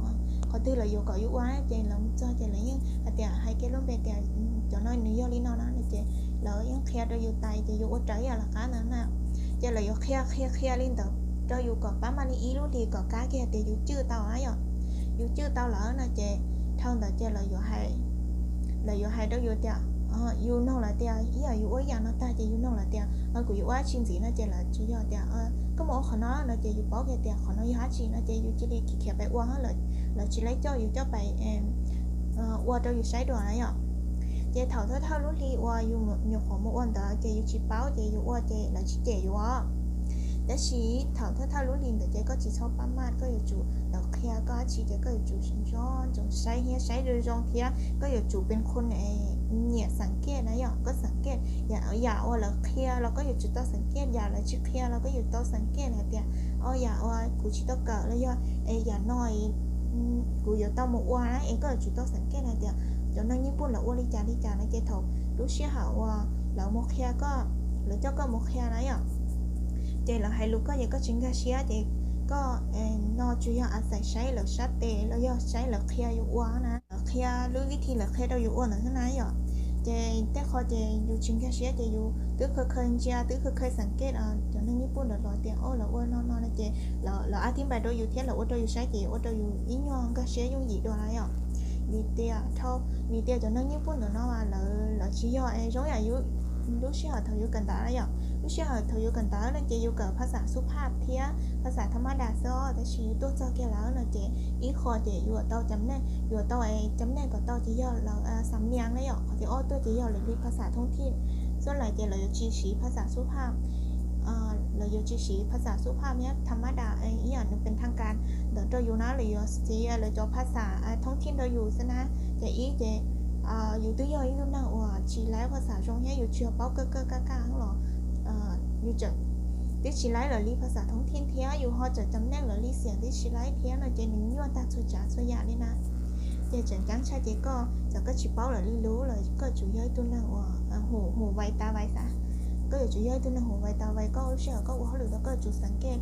qhov twg lawv yuav kom yus ua ces lawv mus txog ces lawv yeej hais tias, hais kiag lub npe tias cov no nws yog li no no ces lawv yeej qhia rau yus tas ces yus ua raws yam lawv qab ntawd na. Ces lawv yuav qhia qhia qhia li ntawd rau yus kom pab mam li ib lub hlis kom kab kiag tias yus cwj tau na yom. Yus cwj tau lawm no ces dhau ntawd ces lawv yuav hais rau yus tias, yus noog lawv tias ib yam yus ua ib yam no tag ces yus noog lawv tias kuv yuav ua dab tsi ntxiv no ces lawv tsuas yog tias koj mus ua qhov no no ces yus paub kiag tias qhov no yog dab tsi no ces yus cia li khiav pais ua, lawv tsis laib coj yus coj pais ua rau yus saib dua na yom. Ces thaum thawj thawj lub hli uas yus nyuam qhuav mus ua ntawd ces yus tsis paub ces yus ua ces lawv tsis cem yus os. Tab sis thaum thawj thawj lub hli ntawd ces koj tsis txhob pab maj, koj yuav tsum, lawv qhia koj dab tsi ces koj yuav tsum nco ntsoov saib thiab saib zoo zoo thiab koj yuav tsum pes khum nyiam xeem kej na yom, koj xeem kej yam uas lawv qhia los koj yuav tsum tau xeem kej, yam lawv tsis qhia los koj yuav tau xeem kej hais tias, o yam uas kuv tsis tau kawm los yog yam no kuv yuav tau mus ua na es koj yuav tsum tau xeem kej hais tias cov neeg Nyij Pooj lawv ua li cas li cas no ces thaum lub sij hawm uas lawv mus qhia koj, lawv coj koj mus qhia na yom, ces lawv hais lus koj ces koj tsis nkag siab ces koj no tsuas yog a xais saib lawv sab tes los yog saib lawv qhia yus ua na, lawv qhia lub vib thi lawv qhia rau yus ua ntawd xwb na yom. Ces tej qho ces yus tsis nkag siab ces yus twb khaws khaws ntsia twb khaws khaws xeem kej cov neeg Nyij Pooj ntawd los tias o lawv ua no no no ces lawv ab thib npais rau yus thiab lawv ua rau yus saib ces ua rau yus ib nyuag nkag siab yooj yim dua na yom. Vim tias dhau, vim tias cov neeg Nyij Pooj ntawm no mas lawv, lawv tsis yog zoo yam yus lub sij hawm thaum yus kawm ntawv na yom. Lub sij hawm thaum yus kawm ntawv no ces yus kawm phas xas xub phaj thiab phas xas thab mab das xwb os, tab sis yus tuaj txog kiag lawm no ces ib qho ces yuav tau cam neej, yuav tau cam neej kom tau ces yog lawv xam nias na yom, qhov thib ob tuaj ces yog lawv li phas xas thoob thij. Xub laim ces lawv yuav tsis siv phas xas xub phaj, lawv yuav tsis siv phas xas xub phaj thiab thab mab das ib yam nws pes thaj kas ntawd rau yus na, lawv yuav siv lawv cov phas xas thoob thij rau yus xwb na. Ces ib ces yus twb yog ib tug neeg uas tsis laib phas xas zoo thiab yus tsis yog paub kawg kawg kaj kaj los yus tseem twb tsis laib lawv li phas xas thoob thij thiab yus ho tseem cam neej lawv li xiam twb tsis laib thiab no ces nws nyuaj tag txhua tsav txhua yam li na. Ces tseem ceeb tshaj ces koj txawm koj tsis paub lawv li lub los koj yuav tsum yog ib tug neeg uas hu vais tas vais xav, koj yuav tsum yog ib tug neeg hu vais tas vais, koj lub sij hawm koj ua hauj lwm tau koj yuav tsum xeem kej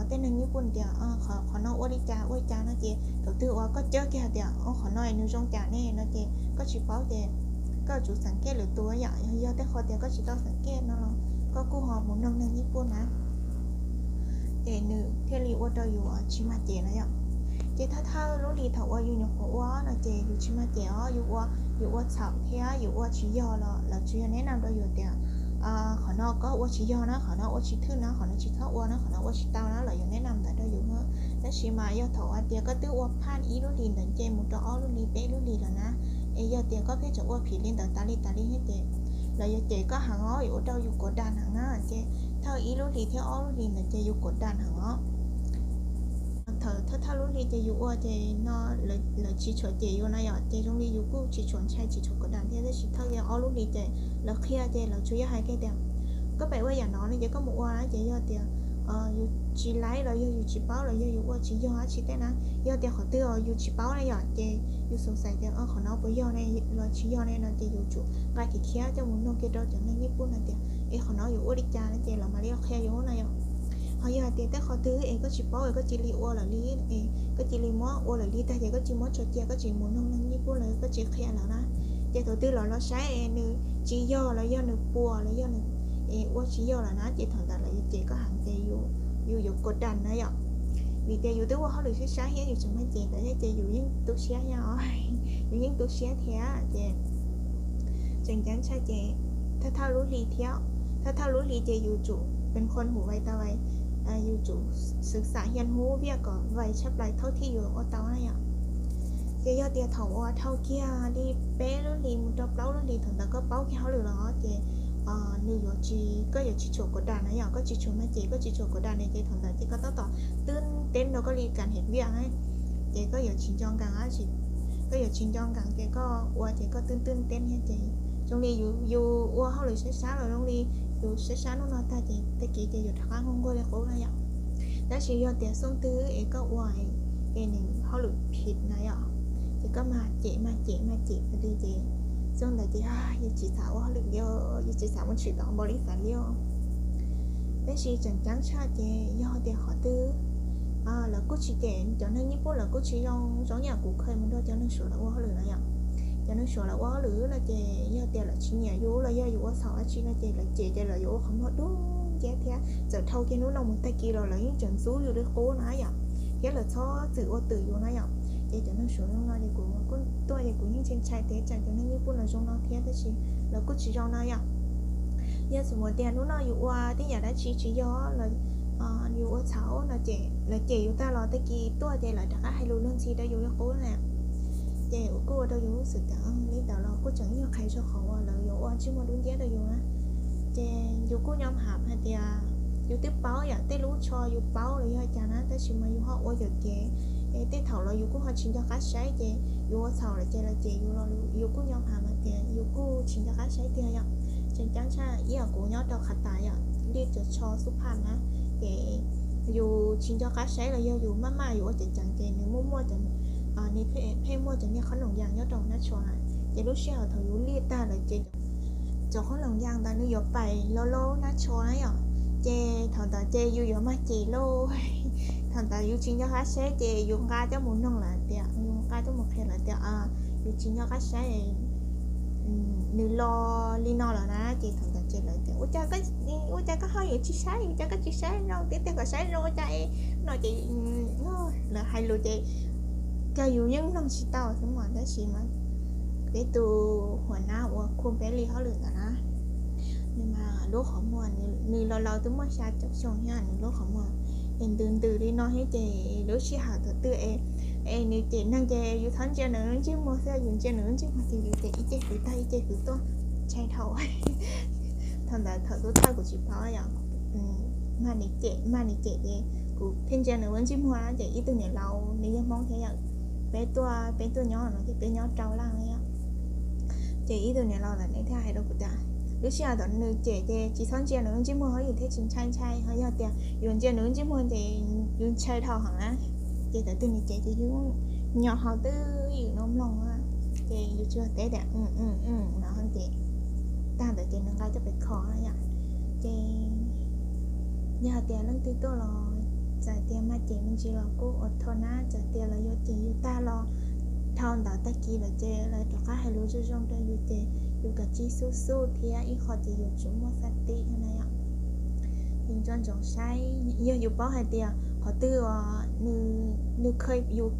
tej neeg Nyij Pooj tias qhov no ua li cas ua li cas no ces thaum twg uas koj cawb kiag hais tias o qhov no nws zoo cas ne no ces koj tsis paub ces koj yuav tsum xeem kej lwm tus yom. Yog tej qho tias koj tsis tau xeem kej no los koj kuj ho mus noog neeg Nyij Pooj na, ces nws thiaj li ua rau yus tsis mag cem na yom. Ces thawj thawj lub hli thaum uas yus nyuam qhuav ua no ces yus tsis mag cem os, yus ua, yus ua txhaum thiab yus ua tsis yog los lawv tsuas yog neb nam rau yus tias qhov no koj ua tsis yog na, qhov no ua tsis thwj na, qhov no tsis txhob ua na, qhov no ua tsis tau na, lawv yuav neb nam ntawd rau yus. Tab sis mas yog thaum hais tias koj twb ua phaj ib lub hlis ntawd ces mus rau ob lub hlis peb lub hlis lawm na, es yog tias koj pheej tseem ua phim li ntawd tas li tas li thiab ces lawv yuav cem koj heev os, yuav ua rau yus kuav das heev na. Ces thawj ib lub hlis thiab ob lub hlis ntawd ces yus kuav das heev os. Thaum thawj thawj lub hli ces yus ua ces no lawv tsis tshua cem yus na yom, ces zoo li yus kuj tsis tshua ntshai tsis tshua kuav das thiab, tab sis thawj ob lub hlis ces lawv qhia ces lawv tsuas yog hais kiag tias koj pem ua yam no no ces koj mus ua na, ces yog tias yus tsis laib los yog yus tsis paub los yog yus ua tsis yog dab tsi tej na, yog tias qhov twg yus tsis paub na yom ces yus xav xav tias qhov no puas yog ne los tsis yog ne no ces yus tsum nqa kiag khiav coj mus nug kiag rau cov neeg Nyij Pooj no tias es qhov no yuav ua li cas no ces lawv mam li qhia yus na yom. Ho yog hais tias tej qhov twg es koj tsis paub es koj cia li ua lawm li, es koj cia li muab ua lawm li tag ces koj tsis muab tso cia, koj tsis mus nug neeg Nyij Pooj los koj tsis qhia lawv na, ces thaum twg los los saib es nws tsis yog los yog nws puas los yog nws ua tsis yog lawm na ces thaum ntawd lawv yuav cem koj heev ces yus yuav kuav das na yom. Vim tias yus twb ua hauj lwm sib sab thiab yus tseem mag cem ntawd thiab ces yus yeej tu siab thiab, yus yeej tu siab thiab ces tseem ceeb tshaj ces thawj thawj lub hli thiab, thawj thawj lub hli ces yus tsum pes khon hu vais tas vais, yus tsum xwv xam hian hub viaj kom vais tshaj plaws thaum thib yus ua tau na yom. Ces yog tias thaum uas dhau kiag li peb lub hlis mus rau plaub lub hlis thaum ntawd koj paub kiag hauj lwm los ces nws yuav tsis, koj yuav tsis tshua kuav das na yom, koj tsis tshua mag cem koj tsis tshua kuav das ne ces thaum ntawd ces koj tab tom twb teb nrog koj li kam hem viaj na, ces koj yuav tsis nco nkees dab tsi. koj yuav tsis nco nkees ces koj ua ces koj twb twb teb niab ces zoo li yus ua hauj lwm sab sab los zoo li yus sab sab hnub no tag ces tag kis ces yus rov qab nquag nquag li qub na yom. Tab sis yog tias xyoo twg es koj ua es nws hauj lwm phiv na yom, ces koj mag cem mag cem mag cem li ces xyoo ntawd ces yus tsis xav ua hauj lwm li, yus tsis xav mus tshwm tom npaus li xav li. Tab sis tseem ceeb tshaj ces yog tias qhov twg lawv kuj tsis cem, cov neeg nyij pub lawv kuj tsis zoo zoo yam kuv kha mus nrog cov neeg suav lawv ua hauj lwm na yom. Cov neeg suav lawv ua hauj lwm no ces yog tias lawv tsis nyiam yus los yog yus ua txhaum dab tsi no ces lawv cem ces lawv yuav ua qhov muag dub nciab thiab txawm dhau kiag hnub no mus tag kis los lawv yeej tseem ntxub yus li qub na yom, thiab lawv txhob txwm ua twm yus na yom. Ces cov neeg suav zoo no ces kuv kuj tuaj ces kuv yeej ntshai ntshai tias tsam cov neeg nyij pub no zoo no thiab tab sis lawv kuj tsis zoo no yom. Yog xws mus tias hnub no yus ua tej yam dab tsi tsis yog los yus ua txhaum no ces lawv cem yus tag los tag kis tuaj ces lawv rov qab hais lus luag ntxhi rau yus li qub na. Ces kuj ua rau yus xav tias li ntawd los kuj tseem yog qhia txog qhov uas lawv yuav ua ntsej muag dub nciab rau yus na. Ces yus kuj nyob ham hais tias yus twb paub yam tej lub tsho yus paub los yog cas na tab sis mas yus ho ua yuam kev, es tej thaum los yus kuj ho tsis nco qab saib ces yus ua txhaum lawm ces lawv cem yus los yus kuj nyob ham hais tias yus kuj tsis nco qab saib tiag yom. Tseem ceeb tshaj ib yam kuv nyob rau qhav tas yom, li cov tsho xub phaj na, ces yus tsis nco qab saib los yog yus maj maj yus ua ceev ceev ces nws muaj muaj cov, nws pheej muaj cov niag qhob noom yas nyob rau nab tsho na, ces lub sij hawm thaum yus liaj tag lawm ces cov qhob noom yas ntawd nws yuav pais lauj lauj nab tsho na yom, ces thaum ntawd ces yus yuav mag cem lauj. Thaum ntawd yus tsis nco qab saib ces yus nqa coj mus noog lawm tias, yus nqa coj mus qhia lawm tias yus tsis nco qab saib, nws los li no lawm na, ces thaum ntawd ces lawv tias ua cas koj ho yuav tsis saib, ua cas koj tsis saib zoo tiag tiag kom saib zoo ua cas es no ces lawv hais lus ces kawg yus yeej mloog tsis tau xwb mas tab sis mas peb tus huas nab uas khu peb li hauj lwm ntawd na, nws mas lub qhov muag, nws laus laus twb muaj xya caum xyoo thiab nws lub qhov muag es ntws ntws li no thiab ces lub sij hawm thaum twg es nws cem neeg ces yus txhob ntsia nws lub ntsej muag xwb, yus ntsia nws lub ntsej muag ces yus ces ib ce kwv tag ib ce kwv tuaj, ntshai dhau. Thaum ntawd thaum tub thawj kuv tsis paub yom, mag nws cem mag nws cem ces kuv thiaj ntsia nws lub ntsej muag ces ib tug niam laus nws yog Hmoob thiab yom, peb tuaj peb tuaj nyob no ces peb nyob rau laj na yom. Ces ib tug niam laus ntawd nws thiaj hais rau kuv tias lub sij hawm thaum nws cem ces tsis txhob ntsia nws lub ntsej muag, yus thiaj tsis ntshai ntshai, ho yog tias yus ntsia nws lub ntsej muag ces yus ntshai dhau heev na. Ces thaum twg nws cem ces yus nyo hau twb ywm no mloog na, ces yus tsuas teb tias no ces tag ntawd ces nws nqa coj pem kho na yom. Ces yog hais tias leej twg tuaj los txawm tias mag cem me ntsis los kuj ua tho na, txawm tias lawv yuav cem yus tag los dhau ntawd tag kis lawm ces lawv rov qab hais lus zoo zoo rau yus ces yus kav tsij xub xub thiab ib qho ces yus tsuas muaj xab tib na yom. Yus nco ntsoov saib, yog yus paub hais tias qhov twg uas nws, nws kha yus,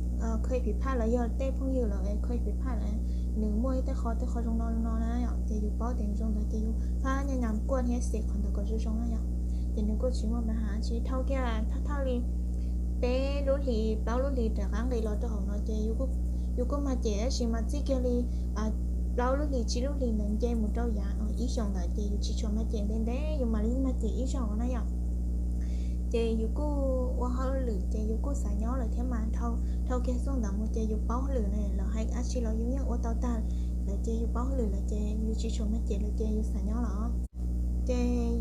kha phiv phaj los yog tej phooj ywg los kha phiv phaj lawm, nws muaj ib tej qho tej qho zoo no no na yom, ces yus paub tias zoo ntawd ces yus haj nyaj nyam kuaj thiab xim qhov ntawd kom zoo zoo na yom. Ces nws kuj tsis muaj pab has tsis dhau kiag thawj thawj li peb lub hlis plaub lub hlis rov qab nqis los rau hauv no ces yus kuj mag cem tab sis mas txij kiag li plaub lub hlis tsib lub hlis ntawd nce mus rau yav ib xyoos ntawd ces yus tsis tshua mag cem ntev ntev, yus mam li mag cem ib zaug na yom. Ces yus kuj ua hauj lwm ces yus kuj xav nyob lawm thiab mas dhau kiag xyoo ntawd mus ces yus paub hauj lwm na, lawv hais dab tsi los yus yeej ua tau tag lawm ces yus paub hauj lwm lawm ces yus tsis tshua mag cem lawm ces yus xav nyob los. Ces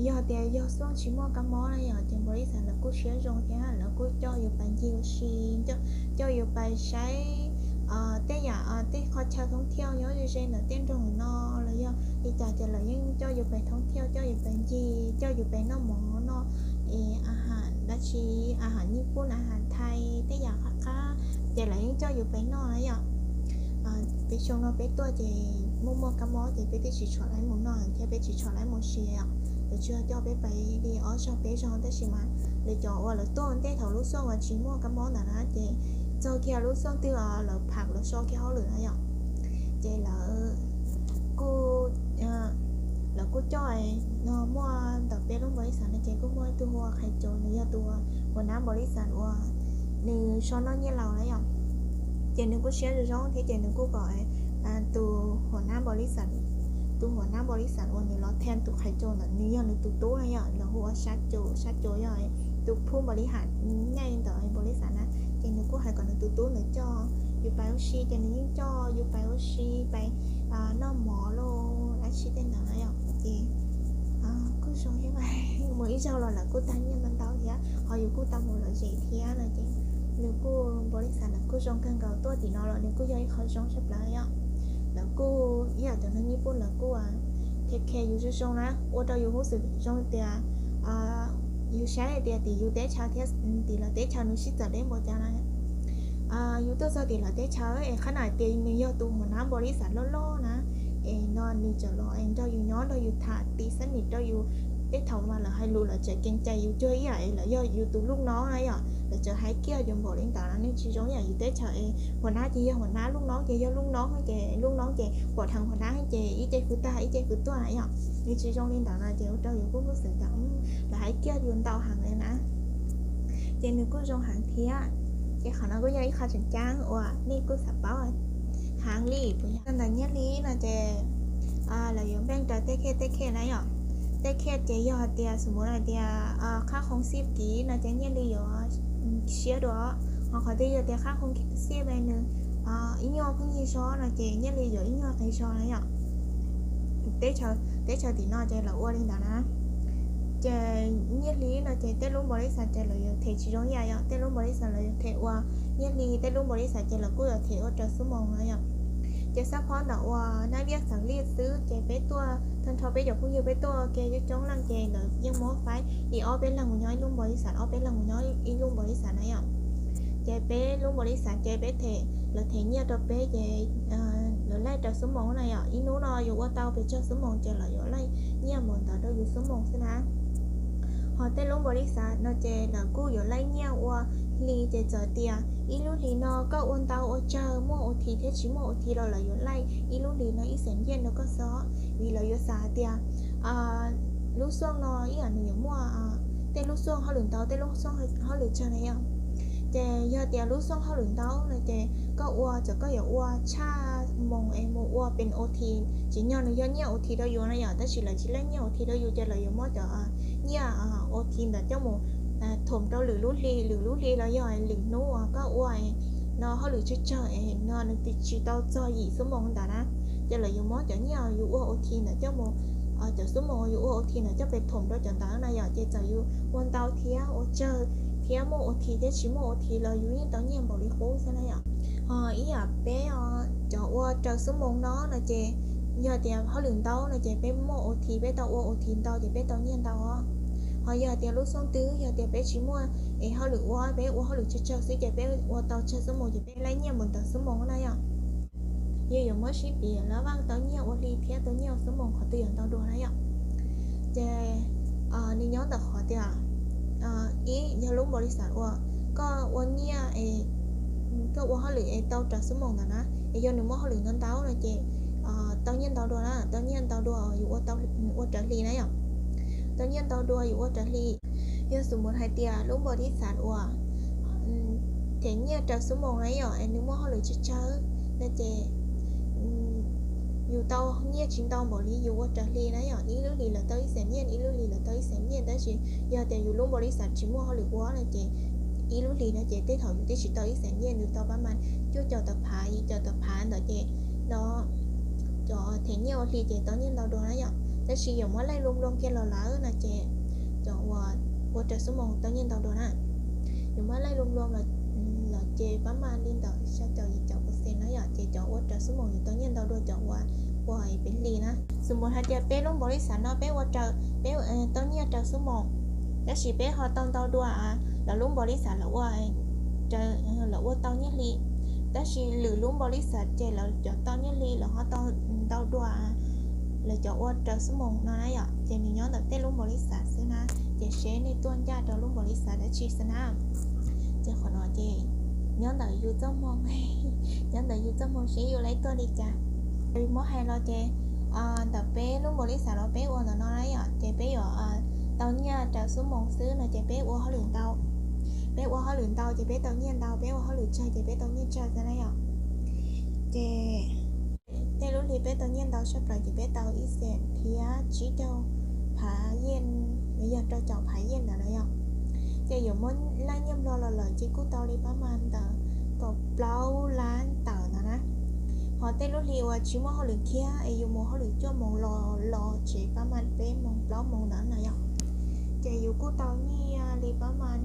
yog tias yog xyoo tsis muaj kab mob na yom, ces npau li xav lawv kuj siab zoo thiab lawv kuj coj yus pais ncig ua si, coj yus pais saib tej yam tej qhov chaw thoob thiaj nyob ze ze ntawm tej nroog no los yog li cas ces lawv yeej coj yus pais thoob thiaj, coj yus pais ncig, coj yus pais noj mov noj a has dab tsi, a has nyij pub a has thai tej yam qab qab ces lawv yeej coj yus pais noj na yom. Peb xyoo no peb tuaj ces muaj muaj kab mob ces peb twb tsis tshua laib mus noj thiab peb tsis tshua laib mus si os. Lawv tsuas coj peb pais li ob zaug peb zaug tab sis mas lawv cov uas lawv tuaj ua ntej thaum lub xyoo uas tsis muaj kab mob ntawd na ces txog kiag lub xyoo twg lawv pham lawv so kiag hauj lwm na yom. Ces lawv kuj, lawv kuj coj, muaj ntawm peb lub npau li xav no ces kuj muaj ib tug hu ua Qhais Cau, nws yog tus uas nab npau li xav uas nws so noj nyiaj laus na yom. Ces nws kuj siab zoo zoo thiab ces nws kuj kom tus huas nab npau li xav, tus huas nab npau li xav uas nws los thaj tus Qhais Cau ntawd nws yog nws tus tub na yom, lawv hu ua Sab Cau, Sab Cau yog tus phub npau li has nyaij ntawm npau li xav na. Ces nws kuj hais kom nws tus tub ntawd coj yus pais ua si ces nws yeej coj yus pais ua si, pais noj mov los dab tsi tej ntawd na yom. Ces kuj zoo thiab, mus ib zaug los lawv kuj tag nyiaj ntau ntau thiab ho yus kuj tau mus lom zem thiab no ces nws kuj, npau li xav lawv kuj zoo kawg nkaus, tuaj tim no los nws kuj yog ib qho zoo tshaj plaws yom. Lawv kuj ib yam cov neeg Nyij Pooj lawv kuj take care yus zoo zoo na, ua rau yus huj xwm zoo tias yus saib hais tias tim yus teb chaws thiab tim lawv teb chaws nws sib txawm deb npaum cas na. Yus tuaj txog tim lawv teb chaws es qhab na hais tias nws yog tus hua nab npau li xav loj loj na, es no nws tseem los es nrog yus nyob nrog yus tham tiv xab nim rau yus, tej thaum mas lawv hais lus lawv tseem kees cai yus cuag ib yam es lawv yog yus tus luj noob na yom. Lawv tseem hais kiag yus npaum li ntawd no, nws tsis zoo ib yam yus teb chaws es hua nab ces yog hua nab, luj noob ces yog luj noob ces luj noob ces pom dheev hua nab ces ib ce fwv tag ib ce fwv tuaj na yom. Nws tsis zoo li ntawd no ces ua rau yus kuj huj xwm tias lawv hais kiag yus ntau heev li na. Ces nws kuj zoo heev thiab. Ces qhov no kuj yog ib qho tseem ceeb uas nej kuj xav paub heev li. Puas yog ntawm nyiaj hli no ces lawv yuav npeej raws tej khej tej khej na yom. Tej khej ces yog hais tias xum muv hais tias qhab qhoo xib kiv no ces nyiaj hli yuav siab dua, ho qhov twg yog tias qhab qhoo xib nws ib nyuag pheej yig zog no ces nyiaj hli yuav ib nyuag qis zog na yom. Teb chaws tim no ces lawv ua li ntawd na. Ces nyiaj hli no ces tej lub npaus li xav ces lawv yuav them tsis zoo ib yam yom, tej lub npaus li xav lawv yuav them ua nyiaj hli, tej lub npaus li xav ces lawv kuj yuav them ua raws xuab moos no yom. Ces xab phob ntawm uas nab viaj xeem liaj xwb ces peb tuaj tag nrho peb cov phooj ywg peb tuaj ua ke coob coob leej ces lawv yeej muab faib li ob peb leeg mus nyob ib lub npaus li xav, ob peb leeg mus nyob ib lub npaus li xav na yom. Ces peb lub npaus li xav ces peb them, lawv them nyiaj rau peb ces lawv laij raws xuab moos na yom. Ib hnub no yuav ua tau pes tsawg xuab moos ces lawv yuav laij nyiaj npaum ntawd rau yus xuab moos xwb na. Ho tej lub npaus li xav no ces lawv kuj yuav laij nyiaj ua hli ces txawm tias ib lub hlis no koj ua ntau ua tsawg, muaj ua thi thiab tsis muaj ua thi los lawv yuav laij ib lub hlis no ib xees nyiaj rau koj xwb. Vim lawv yuav xav hais tias lub xuaj no ib yam nws yuav muaj, tej lub xuaj hauj lwm ntau, tej lub xuaj hauj lwm tsawg na yom. Ces yog tias lub xuaj hauj lwm ntau no ces koj ua, txawm koj yuav ua tshaj moos es mus ua pes ua thi, tsim nyog nws yog nyiaj ua thi rau yus na yom, tab sis lawv tsis laij nyiaj ua thi rau yus ces lawv yuav muab cov nyiaj ua thi ntawd coj mus thum rau lwm lub hli, lwm lub hli los yog lwm hnub uas koj ua no hauj lwm tsawg tsawg es no nws tsis tau txog yim xuab moos ntawd na, ces lawv yuav muab cov nyiaj yus ua ua thi ntawd coj mus, cov xuab moos yus ua ua thi ntawd coj pes thum rau cov ntawd na yom. Ces txawm yus ua ntau thiab ua tsawg thiab muaj ua thi thiab tsis muaj ua thi los yus yeej tau nyiaj npaum li qub xwb na yom. Ho ib yam peb cov ua raws xuab moos no no ces yog tias hauj lwm ntau no ces peb muaj ua thi, peb tau ua ua thi ntau ces peb tau nyiaj ntau os. Ho yog tias lub xuaj twg yog tias peb tsis muaj es hauj lwm ua, peb ua hauj lwm tsawg tsawg xwb ces peb ua tau tsawg xuab moos ces peb laij nyiaj mus ntawm xuab moos na yom. Yus yuav muab sib piv lab vaj tau nyiaj ua hli thiab tau nyiaj ua xuab moos qhov twg yuav ntau dua na yom. Ces nws nyob ntawm qhov tias ib yog lub npaus li xav uas koj ua nyiaj, koj ua hauj lwm es tau raws xuab moos ntawd na, es yog nws muaj hauj lwm ntau ntau no ces tau nyiaj ntau dua na, tau nyiaj ntau dua yus ua raws hli na yom. Tau nyiaj ntau dua yus ua raws hli. Yog xum mus hais tias lub npaus li xav uas them nyiaj raws xuab moos na yom, es nws muaj hauj lwm tsawg tsawg no ces yus tau nyiaj tsis ntau npaum li yus ua raws hli na yom. Ib lub hlis lawv tau ib xees nyiaj, ib lub hlis lawv tau ib xees nyiaj, tab sis yog tias yus lub npaus li xav tsis muaj hauj lwm ua no ces ib lub hlis no ces tej thaum yus twb tsis tau ib xees nyiaj, yus tau pab mas cuaj caum tawm phav, yim caum tawm phav ntawd ces no cov them nyiaj ua hli ces tau nyiaj ntau dua na yom. Tab sis yus muab laij lub nplooj kiag los lawm no ces cov ua raws xuab moos tau nyiaj ntau dua na. Yus muab laij lub nplooj los ces pab mas li ntawm xya caum yim caum percent na yom, ces cov ua raws xuab moos yus tau nyiaj ntau dua cov ua ua peb hli na. Xum mus hais tias peb lub npaus li xav no peb ua raws, peb tau nyiaj raws xuab moos, tab sis peb ho tau ntau dua lawv lub npaus li xav lawv ua, lawv ua tau nyiaj hli, tab sis lwm lub npaus li xav ces lawv cov tau nyiaj hli lawv ho tau ntau dua lawv cov ua raws xuab moos no na yom. Ces nws nyob ntawm tej lub npaus li xav xwb na, ces seb nej tuaj ncaj rau lub npaus li xav dab tsi xwb na. Ces qhov no ces nyob ntawm yus txoj hmoo, nyob ntawm yus txoj hmoo seb yus laij tuaj li cas. Muab hais los ces ntawm peb lub npaus li xav los peb ua ntawm no na yom, ces peb yuav tau nyiaj raws xuab moos xwb no ces peb ua hauj lwm ntau. Peb ua hauj lwm ntau ces peb tau nyiaj ntau, peb ua hauj lwm tsawg ces peb tau nyiaj tsawg xwb na yom. Ces tej lub hli peb tau nyiaj ntau tshaj plaws ces peb tau ib xees thiab tsib caug phav yeej, yog rau caum phav yeej ntawd na yom. Ces yuav muab laij nyiaj nplog los lawm ces kuj tau li pab mas ntawm kaum plaub lab Ho tej lub hli uas tsis muaj hauj lwm kiag es yus mus hauj lwm cuaj moos los los tsev pab mas peb moos plaub moos ntawd na yom, ces yus kuj tau nyiaj li pab mas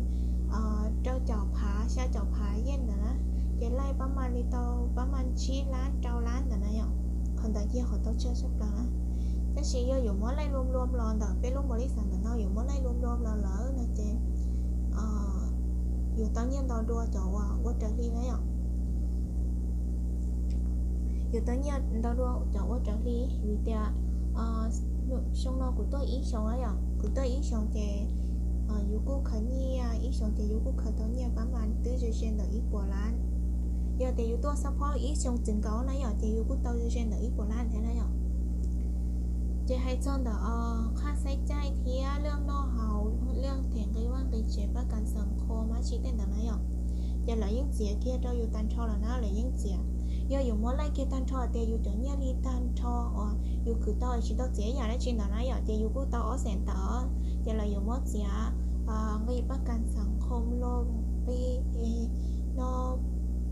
rau caum phav xya caum phav yeej ntawd na, ces laij pab mas li tau pab mas tsib lab rau lab ntawd na yom. Qhov ntawd yog qhov tau tsawg tshaj plaws na. Tab sis yog yuav muab laij luam luam los ntawm peb lub npaum li xav ntawm no yuav muab laij luam luam los lawm no ces yuav tau nyiaj ntau dua cov uas ua raws hli na yom. Yuav tau nyiaj ntau dua cov ua raws hli vim tias xyoo no kuv tuaj ib xyoos na yom, kuv tuaj ib xyoos ces yus kuj khaws nyiaj ib xyoos ces yus kuj khaws tau nyiaj pab mas twb ze ze ntawm ib puas lab. Yog tias yus tuaj xab phob ib xyoos txwv nkaus na yom ces yus kuj tau ze ze ntawm ib puas lab thiab na yom. Ces hais txog ntawm qhaj xaib caij thiab laj noj haus laj them nqi vaj nqi tsev pab kas xeem qhua mas tsis tej ntawd na yom, ces lawv yeej txiav kiag rau yus tag nrho lawm na, lawv yeej txiav. Yog yuav muab laij kiag tag nrho tias yus cov nyiaj li tag nrho uas yus khwv tau tsis tau txiav yam dab tsi ntawd na yom, ces yus kuj tau ob xees tawm, ces lawv yuav muab txiav nqi pab kas xeem qhua los nqi no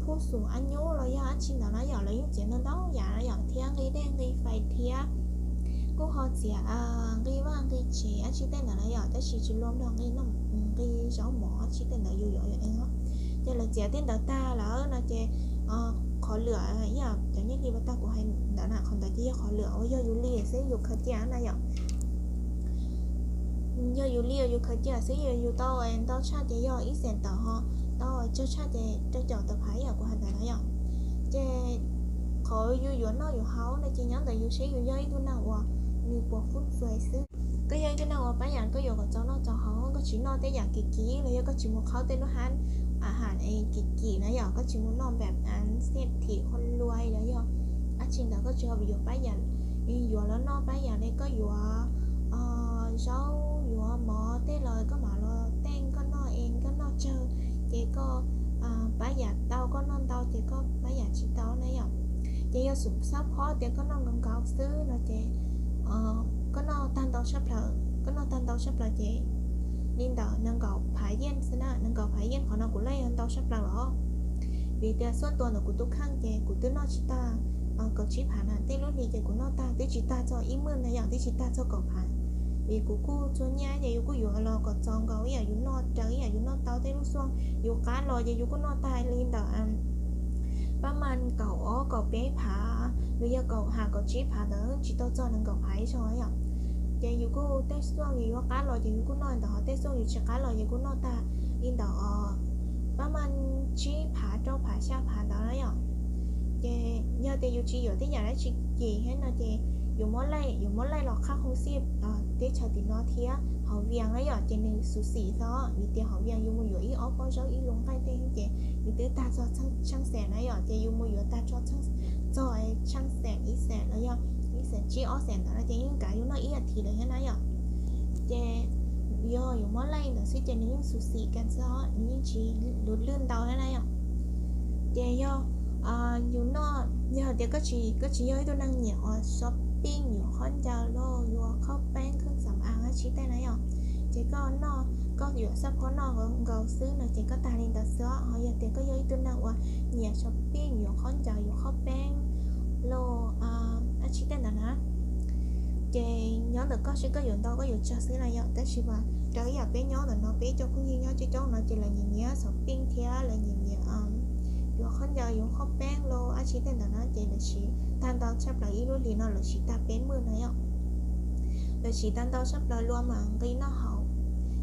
phub xum ab nyub los yog dab tsi ntawd na yom, lawv yeej txiav ntau ntau yam na yom, thiab nqi dej nqi fais thiab kuj ho txiav nqi vaj nqi tsev dab tsi tej ntawd na yom, tab sis tsis luam nrog nqi noj nqi zaub mov dab tsi tej ntawd yus yuav yuav ev os. Ces lawv txiav tej ntawd tag lawm no ces qhov lwam ib yam cov nyiaj hli uas tag kuv hais ntawd na, qhov ntawd ces yog qhov lwam uas yog yus li xwb yus khaws cia na yom. Yog yus li yus khaws cia xwb yus tau ntau tshaj ces yog ib xees tawm ho tau tsawg tshaj ces rau caum tawm phav ib yam kuv hais ntawd na yom. Ces qhov yus yuav noj yuav haus no ces nyob ntawm yus seb yus yog ib tug neeg uas nws puas fub fais xwb. Koj yog ib tug neeg uas pab yam koj yuav kom txaus noj txaus haus, koj tsis noj tej yam kim kim los yog koj tsis mus qhaub tej lub hab a has kim kim na yom, koj tsis mus noj npam xiaj thim qhua luas los yog dab tsi ntawd, koj tsis yuav pab yam, yuav los noj pab yam li koj yuav zaub yuav mov tej los koj mam los teej koj noj es koj noj tsawg ces koj pab yam tau, koj noj ntau ces koj pab yam tsis tau na yom. Ces yog xub xab phob tias koj noj nkaus nkaus xwb no ces koj noj tag ntau tshaj plaws, koj noj tag ntau tshaj plaws ces li ntawm nees nkaum phav yeej xwb na, nees nkaum phav yeej qhov no kuv laij yog ntau tshaj plaws los vim tias xuaj tua ntawm kuv tus kheej ces kuv twb noj tsis tag kaum tsib phav na, tej lub hli ces kuv noj tag twb tsis tag txog ib maj na yom, twb tsis tag txog kaum phav. Vim kuv kuj txhua nyiaj ces yus kuj yuav los kom txaus nkaus ib yam yus noj raws ib yam yus noj tau tej lub xuaj, yus qab los ces yus kuj noj tag li ntawm pab mas kaum ob kaum peb phav los yog kaum ha kaum tsib phav ntawd tsis tau txog nees nkaum phav ib zaug yom. Ces yus kuj tej xuaj yus yuav qab los ces yus kuj noj ntawd, ho tej xuaj yus tsis qab los yus kuj noj tag li ntawm pab mas tsib phav rau phav xya phav ntawd na yom. Ces yog tias yus tsis yuav tej yam dab tsi kim thiab no ces yus muab laij, yus muab laij los qhab qhoo xij teb chaws tim no thiab hauv Vias na yom ces nws xus xim xwb, vim tias hauv Vias yus mus yuav ib ob pob zaub ib lub nqaij tej ces nws twb tag txog tsheej xees na yom, ces yus mus yuav tag txog tsheej, txog tsheej xees ib xees los yog ib xees tsib ob xees ntawd no ces yeej kav yus noj ib as thiv lawm thiab na yom. Ces yog yus muab laij ntawd xwb ces nws yeej xus xim kiag xwb, nws yeej tsis lus lwj ntau thiab na yom. Ces yog yus noj, yog tias koj tsis, koj tsis yog ib tug neeg nyiam uas shopping yuav khaub ncaws los yuav khaub peeb kheej xam as dab tsi tej na yom, ces koj noj, koj yuav xab phob noj nkaus xwb no ces koj tag li ntawd xwb. Ho yog tias koj yog ib tug neeg uas nyiam shopping yuav khaub ncaws yuav khaub peeb los dab tsi tej ntawd na, ces nyob ntawm koj seb koj yuav ntau koj yuav tsawg xwb na yom. Tab sis mas raws ib yam peb nyob ntawm no peb cov phooj ywg nyob coob coob no ces lawv nyiam nyiam shopping thiab lawv nyiam nyiam yuav khaub ncaws yuav khaub peeb los dab tsi tej ntawd na ces lawv siv tag ntau tshaj plaws ib lub hlis no lawv siv tag peb maj na yom. Lawv siv tag ntau tshaj plaws luag mas nqi noj haus,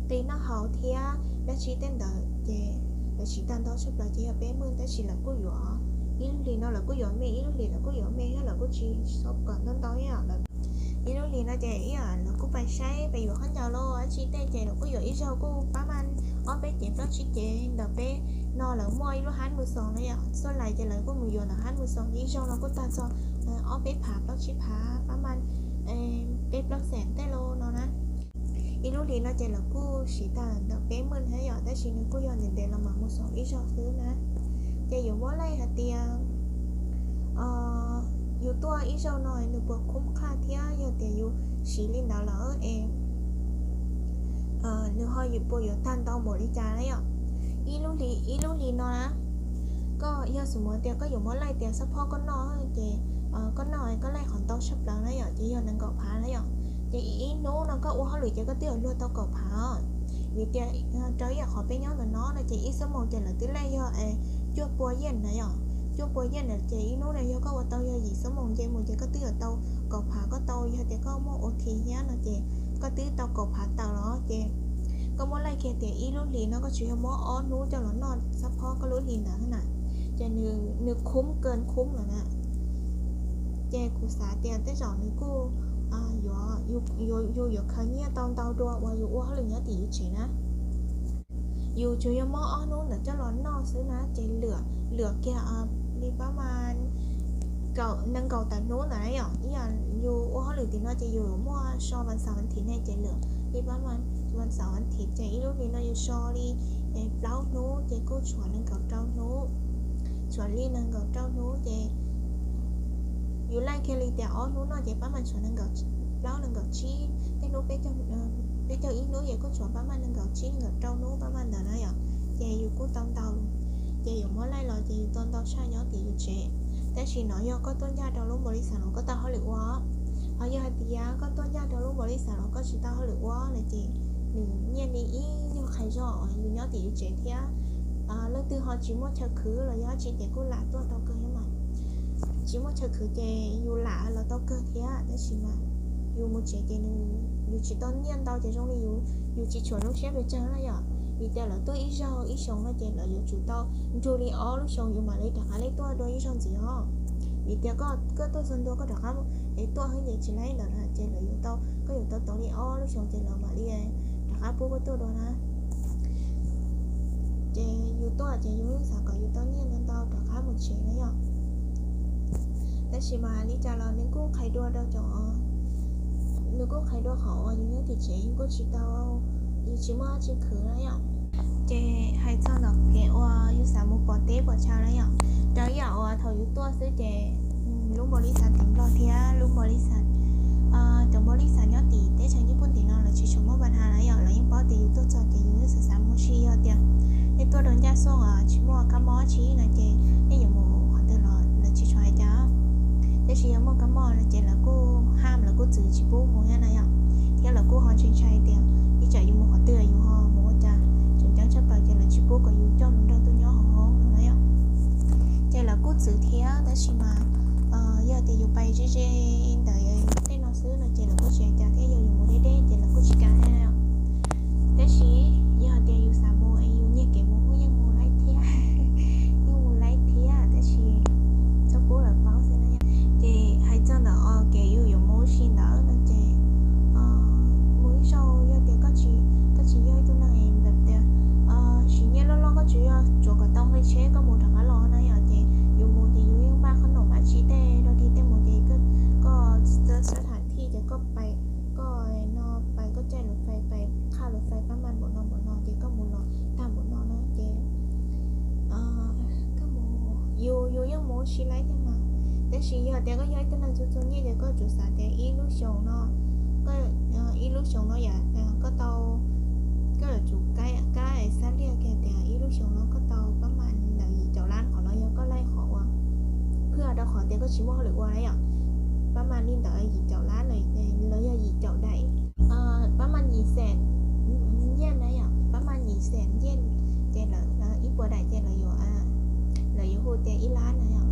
nqi noj haus thiab dab tsi tej ntawd ces lawv siv tag ntau tshaj plaws ces yog peb maj, tab sis lawv kuj yuav, ib lub hlis no lawv kuj yuav me, ib lub hlis lawv kuj yuav me thiab lawv kuj tsis txhob kom ntau ntau ib yam lawv. Ib lub hlis no ces ib yam lawv kuj pais saib pais yuav khaub ncaws los dab tsi tej ces lawv kuj yuav ib zaug kuj pab maj ob peb cev plaub tsib cev ntawm peb no lawv muaj ib lub hab mus xoos na yom, xuaj lais ces lawv kuj mus yuav ntawm hab mus xoos ib zaug no kuj tag txog ob peb phav plaub tsib phav pab maj peb plaub xees tej los no na. Ib lub hlis no ces lawv kuj siv tag ntawm peb maj thiab yom, tab sis nws kuj yog ntev ntev los mam mus xoos ib zaug xwb na. Ces yuav muab laij hais tias yus tuaj ib zaug no nws puas khoob qhaj thiab yog tias yus siv li ntawd lawm es nws ho puas yuav tag ntau npaum li cas na yom. Ib lub hlis, ib lub hlis no na, Koj yog xum mus tias koj yuav muab laij tias xab phob koj noj ces koj noj koj laij qhov ntau tshaj plaws na yom, ces yog nees nkaum phav na yom. Ces ib hnub no koj ua hauj lwm ces koj twb yuav luag tau kaum phav. Vim tias rau ib yam qhov peb nyob ntawm no no ces ib xuab moos ces lawv twb laij yog cuaj pua yees na yom. Cuaj pua yees na ces ib hnub no yog koj ua tau yog yim xuab moos nce mus ces koj twb yuav tau kaum phav, koj tau yog tias koj muaj ua khi thiab no ces koj twb tau kaum phav tawm los ces koj muab laij kiag tias ib lub hlis no koj tsuas yog muab ob hnub coj los noj xab phob koj lub hlis ntawd na, ces nws khub kawg khub lawm na. Ces kuv xav tias tej zaum nws kuj yuav, yus yuav khaws nyiaj tau ntau dua uas yus ua hauj lwm nyob tim yus tsev na. Yus tsuas yog muab ob hnub ntawd coj los noj xwb na ces lwam, lwam kiag li pab mas nees nkaum tawm hnub ntawd na yom. Ib yam yus ua hauj lwm tim no ces yus muaj so vas xaum vas thiv ne ces lwam li pab mas vas xaum vas thiv ces ib lub hlis no yus so li plaub hnub ces kuj tshuav nees nkaum rau hnub. Tshuav li nees nkaum rau hnub ces yus laij kiag li tias ob hnub no ces pab mas tshuav nees nkaum plaub nees nkaum tsib, tej hnub peb caug ib hnub ces kuj tshuav pab mas nees nkaum tsib nees nkaum rau hnub pab mas ntawd na yom. Ces yus kuj tau ntau, ces yus muab laij los ces yus tau ntau tshaj nyob tim yus tsev. Tab sis no yog koj tuaj ncaj rau lub npaum li xav los koj tau hauj lwm ua, ho yog hais tias koj tuaj ncaj rau lub npaum li xav los koj tsis tau hauj lwm ua no ces nws nyiaj li ib nyuag qhais zog uas yus nyob tim yus tsev thiab. Leej twg ho tsis muaj chaw khwv los yog dab tsi ces kuj lam tuaj tau kawg thiab mas. Tsis muaj chaw khwv ces yus lam los tau kawg thiab tab sis mas yus mus tsev ces yus tsis tau nyiaj ntau ces zoo li yus, yus tsis tshuav lub siab pes tsawg na yom. Vim tias lawv tuaj ib zaug ib xyoos no ces lawv yuav tsum tau nrug li ob lub xyoos yus mam li rov qab li tuaj dua ib zaug ntxiv os. Vim tias koj tuaj txog ntua koj rov qab es tuaj xwb ces tsis laib lawm na ces lawv yuav tau, koj yuav tau tos li ob lub xyoos ces lawv mam li rov qab pub koj tuaj dua na. Ces yus tuaj ces yus yeej xav kom yus tau nyiaj ntau ntau rov qab mus tsev na yom. Tab sis mas li cas los nws kuj qhais dua rau cov, nws kuj qhais dua qhov uas yus nyob tim tsev yus kuj tsis tau, yus tsis muaj dab tsi khwv na yom. Ces hais txog ntawm kev uas yus xav mus pom teb pom chaw na yom, rau ib yam uas thaum yus tuaj xwb ces lub npaum li xav tim Nplog thiab lub npaum li xav, cov npaum li xav nyob tim teb chaws Nyij Pooj tim no lawv tsis tshua muaj pab na na yom, lawv yeej paub tias yus tuaj txog ces yus yeej xav xav mus si. Yog tias nej tuaj rau ncaj xuaj uas tsis muaj kab mob tsi no ces nej yuav mus qhov twg los lawv tsis tshua hais cas. Tab sis yog muaj kab mob no ces lawv kuj ham, lawv kuj txwv tsis pub mus thiab na yom. Thiab lawv kuj ho ntshai ntshai tias ib tsam yus mus qhov twg yus ho mus ua cas tseem ceeb tshaj plaws ces lawv tsis pub kom yus coj hluas nraug tuaj nyob hauv hoob no na yom. Ces lawv kuj txwv thiab tab sis mas yog tias yus pais ze ze ntawm tej no xwb no ces lawv kuj tsis hais cas thiab, yog yus mus deb deb ces lawv kuj tsis kam thiab. Tab sis yog tias yus xav mus es yus nyiag kev mus kuj yeej mus laib thiab, yeej mus laib thiab tab sis txhob pub lawv paub xwb na yom. Ces hais txog ntawm kev yus yuav mus ua si ntawd no ces mus ib zaug yog tias koj tsis, koj tsis yog ib tug neeg tias siv nyiaj loj loj, koj tsuas yog tsuav kom tau nqi tsheb koj mus rov qab los na yom, ces yus mus ces yus yeej npaj qhob noom npaj tsis tej dog dig tej mus ces koj txawj sab tham thij ces koj pais, koj no pais koj caij lus fais pais qhaj lus fais pab mas npaum no npaum no ces koj mus los tag npaum no na ces koj mus, yus, yus yeej mus ua si laib thiab mas. Tab sis yog tias koj yog ib tug neeg txom txom nyem ces koj tsum xav tias ib lub xyoos no, ib lub xyoos no yam koj tau, koj yuav tsum kab, kab xab liaj kiag tias ib lub xyoos no koj tau pab mas ntawm yim caum lab qhov no yog koj laij qhov uas phwj rau qhov tias koj tsis muaj hauj lwm ua na yom. Pab mas li ntawd yim caum lab los yog yim caum daim, pab mas yim xees nyiaj na yom, pab mas yim xees nyiaj ces lawv ib puas daim ces lawv yuav, lawv yuav hu tias ib lab na yom.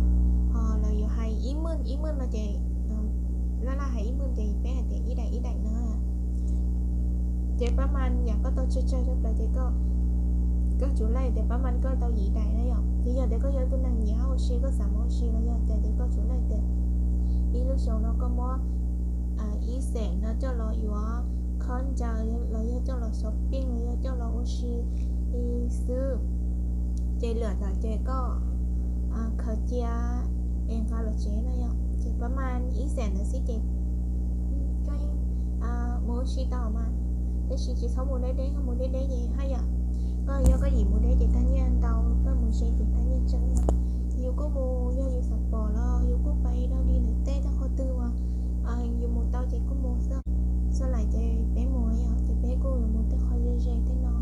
Ho lawv yuav hais ib maj, ib maj no ces, laj laj hais ib maj ces peb hais tias ib daim ib daim no. Ces pab mas yam koj tau tsawg tsawg tshaj plaws ces koj, koj tsum laij tias pab mas koj tau yim daim na yom. Ces yog tias koj yog ib tug neeg nyiam ua si, koj xav mus ua si los yog tias, ces koj tsum laij tias ib lub xyoos no koj muab ib xees no coj los yuav khob ncaws los yog coj los shopping los yog coj los ua si xwb. Ces lwm ntawd ces koj khaws cia es nqa los tsev no yom. Ces pab mas ib xees ntawd xwb ces koj yeej mus ua si tau mas. Tab sis tsis txhob mus deb deb, koj mus deb deb ces haj yam, koj yog koj yim mus deb ces tag nyiaj ntau, koj mus ze ces tag nyiaj tsawg yom. Yus kuj mus, yog yus xav pom los yus kuj pais dog dig ntawm teb, tej qhov twg uas yus mus tau ces kuj mus xwb. Xav lawm ces peb mus yom, ces peb kuj yuav mus tej qhov ze ze tej no,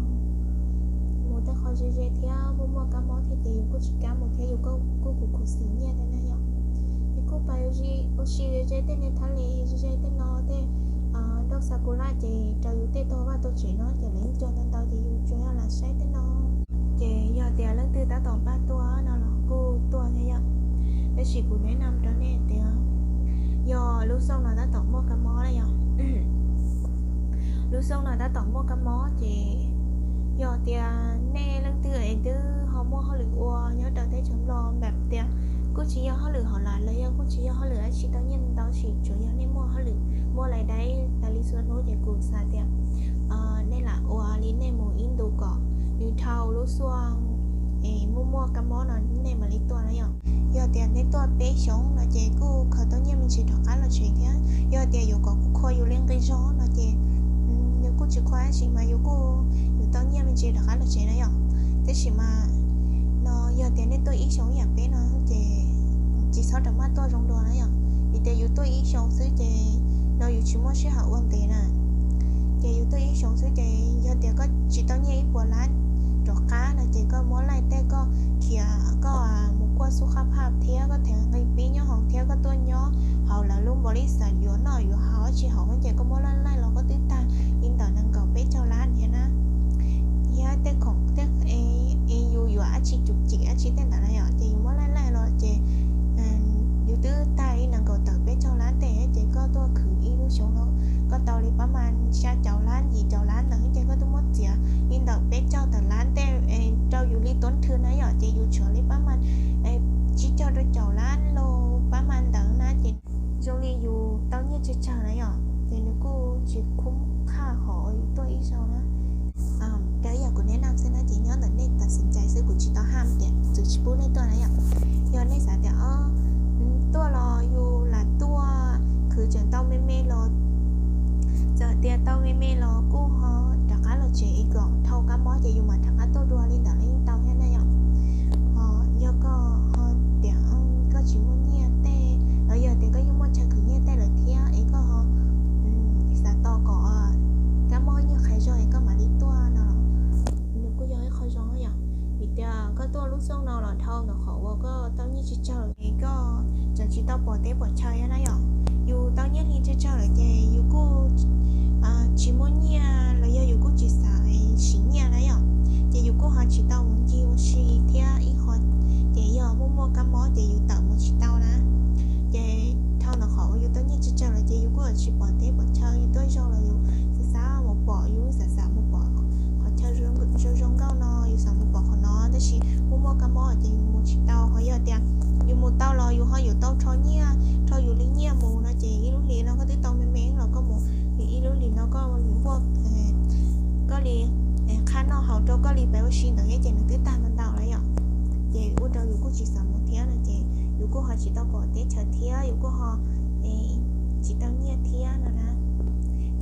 mus tej qhov ze ze thiab muaj muaj kab mob thiab ces yus kuj tsis kam mus thiab, yus Ze tej niag thaj li, ze tej no tej nroj xa ku laj ces rau yus tej tog vaj tog tsev no ces lawv yeej cog ntau ntau ces yus tsuas yog lam saib tej no. Ces yog tias leej twg tab tom npaj tuaj no los kuj tuaj thiab yom. Tab sis kuv neb nam rau nej tias yog lub xyoo no tab tom muaj kab mob na yom. Lub xyoo no tab tom muaj kab mob ces yog tias nej leej twg es twb ho muaj hauj lwm ua nyob rau teb chaws Nplog mam tias kuj tsis yog hauj lwm hauv lawm los yog kuj tsis yog hauj lwm dab tsi tau nyiaj ntau sis tsuas yog nej muaj hauj lwm muaj lais dai tas li txhua hnub ces kuv xav tias nej lam ua li nej mus ib ntus kom nws dhau lub xyoo es muaj muaj kab mob no nej mam li tuaj na yom. Yog tias nej tuaj peb xyoos no ces kuj khaws tau nyiaj me ntsis rov qab los tsev thiab. Yog tias yuav kom kuv qhua yus li nqi zog no ces nws kuj tsis qhua tab sis mas yus kuj yuav tau nyiaj me ntsis rov qab los tsev na yom. Tab sis mas no yog tias nej tuaj ib xyoos ib yam peb no ces tsis txhob rov maj tuaj zoo dua na yom. Vim tias yus tuaj ib xyoos xwb ces no yus tsis muaj sij hawm ua ntev na. Ces yus tuaj ib xyoos xwb ces yog tias koj tsis tau nyiaj ib puas lab rov qab no ces koj muab laij tej koj khiav koj mus kuaj xub qab phaj thiab koj thev nqi pib nyob hauv thiab koj tuaj nyob hauv lawv lub npaum li xav yuav noj yuav haus dab tsi hauv ces koj muab laij laij los koj twb tag li ntawm nees nkaum peb caug lab thiab na. Thiab tej khoom tej yus yuav dab tsi cum cim dab tsi tej ntawd na yom ces yus muab laij laij los ces yus twb tag li nees nkaum tawm peb caug lab tej ces koj tuaj khwv ib lub xyoo no koj tau li pab mas xya caum lab yim caum lab ntawd ces koj twb muab txiav li ntawm peb caug tawm lab tej rau yus li tuab nthwv na yom ces yus tshuav li pab mas tsib caug rau caum lab los pab mas ntawd na ces zoo li yus tau nyiaj tsawg tsawg na yom ces nws kuj tsis khub qhaj hov yus tuaj ib zaug na. Rau ib yam kuv neb nam xwb na ces nyob ntawm nej tam sim ncais xwb kuv tsis tau ham tias txwv tsis pub nej tuaj na yom. Yog nej xav tias o tuaj los yus lam tuaj khwv tseem tau me me los txawm tias tau me me los kuj ho rov qab los tsev kom dhau kab mob ces yus mam rov qab tuaj dua li ntawd los yeej tau thiab na yom. Ho yog koj ho tias koj tsis muaj nyiaj tej los yog tias koj yeej muaj chaw khwv nyiaj tej lawm thiab es koj ho xav tos kom kab mob nyuag qhais zog es koj mam li tuaj no los nws kuj yog ib qho zoo yom. Vim tias koj tuaj lub xyoo no los dhau ntawm qhov uas koj tau nyiaj tsawg tsawg es koj tseem tsis tau pom teb pom chaw thiab na yom. Yus tau nyiaj hli tsawg tsawg lawm ces yus kuj tsis muaj nyiaj los yog yus kuj tsis xav siv nyiaj na yom. Ces yus kuj ho tsis tau mus ncig ua si thiab ib qho ces yog muaj muaj kab mob ces yus tawm mus tsis tau na. Ces dhau ntawm qhov uas yus tau nyiaj tsawg tsawg lawm ces yus kuj tsis pom teb pom chaw, yus tuaj zaug los yus xav xav mus pom, yus xav xav mus pom qhov chaw zoo zoo nkauj no, yus xav mus pom qhov no tab sis muaj muaj kab mob ces yus mus tsis tau. Ho yog tias yus mus tau los yus ho yuav tau rho nyiaj, rho yus li nyiaj mus no ces ib lub hlis no koj twb tau me me los koj mus, ib lub hlis no koj npuaj koj li qhab noj haus rau koj li pem ua si ntawd ces nws twb tag ntau ntau lawm yom. Ces ua rau yus kuj tsis xav mus thiab no ces yus kuj ho tsis tau pom teb chaws thiab yus kuj ho tsis tau nyiaj thiab no na.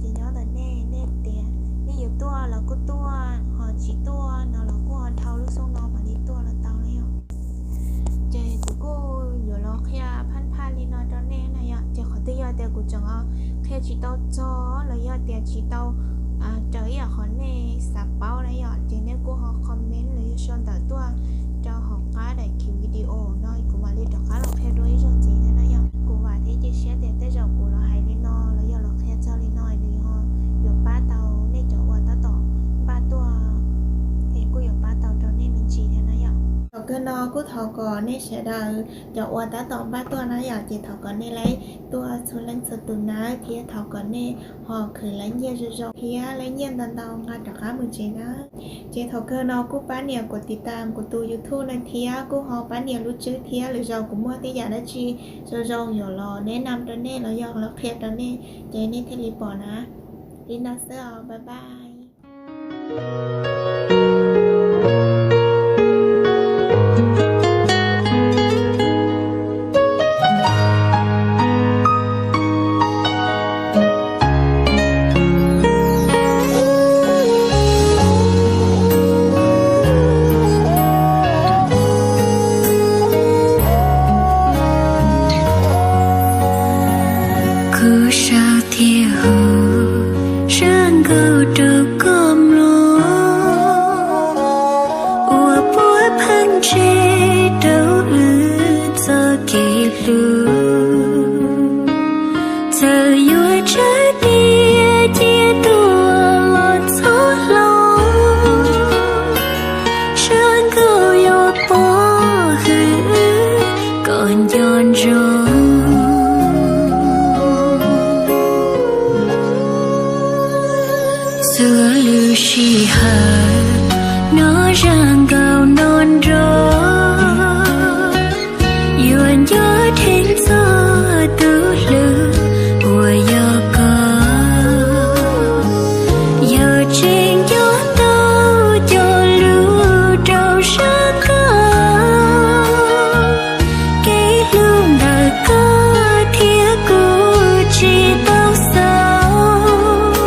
Ces nyob ntawm nej, nej tias nej yuav tuaj los kuj tuaj, ho tsis tuaj no los kuj ho dhau lub xyoo no mam li tuaj los tau na yom. Ces kuv kuj yuav los qhia phaj phaj li no rau nej na yom. Ces qhov twg yog tias kuv tseem qhia tsis tau txog los yog tias tsis tau raws ib yam qhov nej xav paub na yom ces nej kuj ho comment los yog sau ntawv tuaj rau hauv qab daim video no kuv mam li rov qab los qhia dua ib zaug ntxiv thiab na yom. Kuv vam thiab cia siab tias tej zaum kuv los hais li no los yog los qhia txog li no nws ho yuav pab tau nej cov uas tab tom npaj tuaj es kuj yuav pab tau rau nej me ntsis thiab na yom. Thaum kawg no kuj thov kom nej sawv daws cov uas tab tom npaj tuaj na yom ces thov kom nej lawv tuaj txhua leej txhua tus nawb thiab thov kom nej ho khwv lawv nyiaj zoo zoo thiab lawv nyiaj ntau ntau nqa rov qab mus tsev nawb. Ces thaum kawg no kuj pab nias kuv tiv tam kuv tus YouTube no thiab kuj ho pab nias lub tswb thiab lwm zaus kuv muaj tej yam dab tsi zoo zoo yuav los neb nam rau nej los yog los qhia rau nej ces nej thiaj li pom na. Li no xwb os, bye bye. Kuv sab tiag hauv sab nkaus rau koj mloog, ua puab pheej ntsib rau wb txoj kev hlub. Xws lub sij hawm no zaj nkauj no nrog, yuav nco dheev txog tus hlub uas yog koj, yog tseem nco tau cov lus rau sab koj. Kev hlub ntawm koj thiab kuv tsis tau xaus.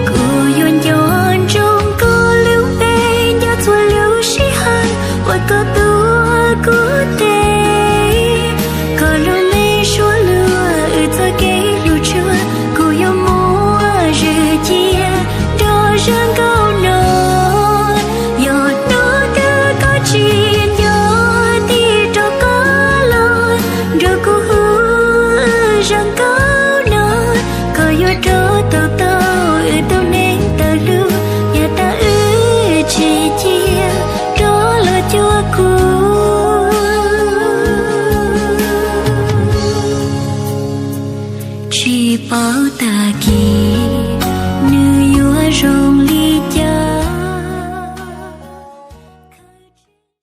Kuv yuav nco ntsoov koj lub npe, nco txhua lub sij hawm uas koj tuav kuv tes. Koj lub npe suav luag wb txoj kev hlub tshua, kuv yuav muab zws cia nrog zaj nkauj no. Yog hnub twg koj tsis nco, tig rov qab los nrog kuv hu zaj nkauj.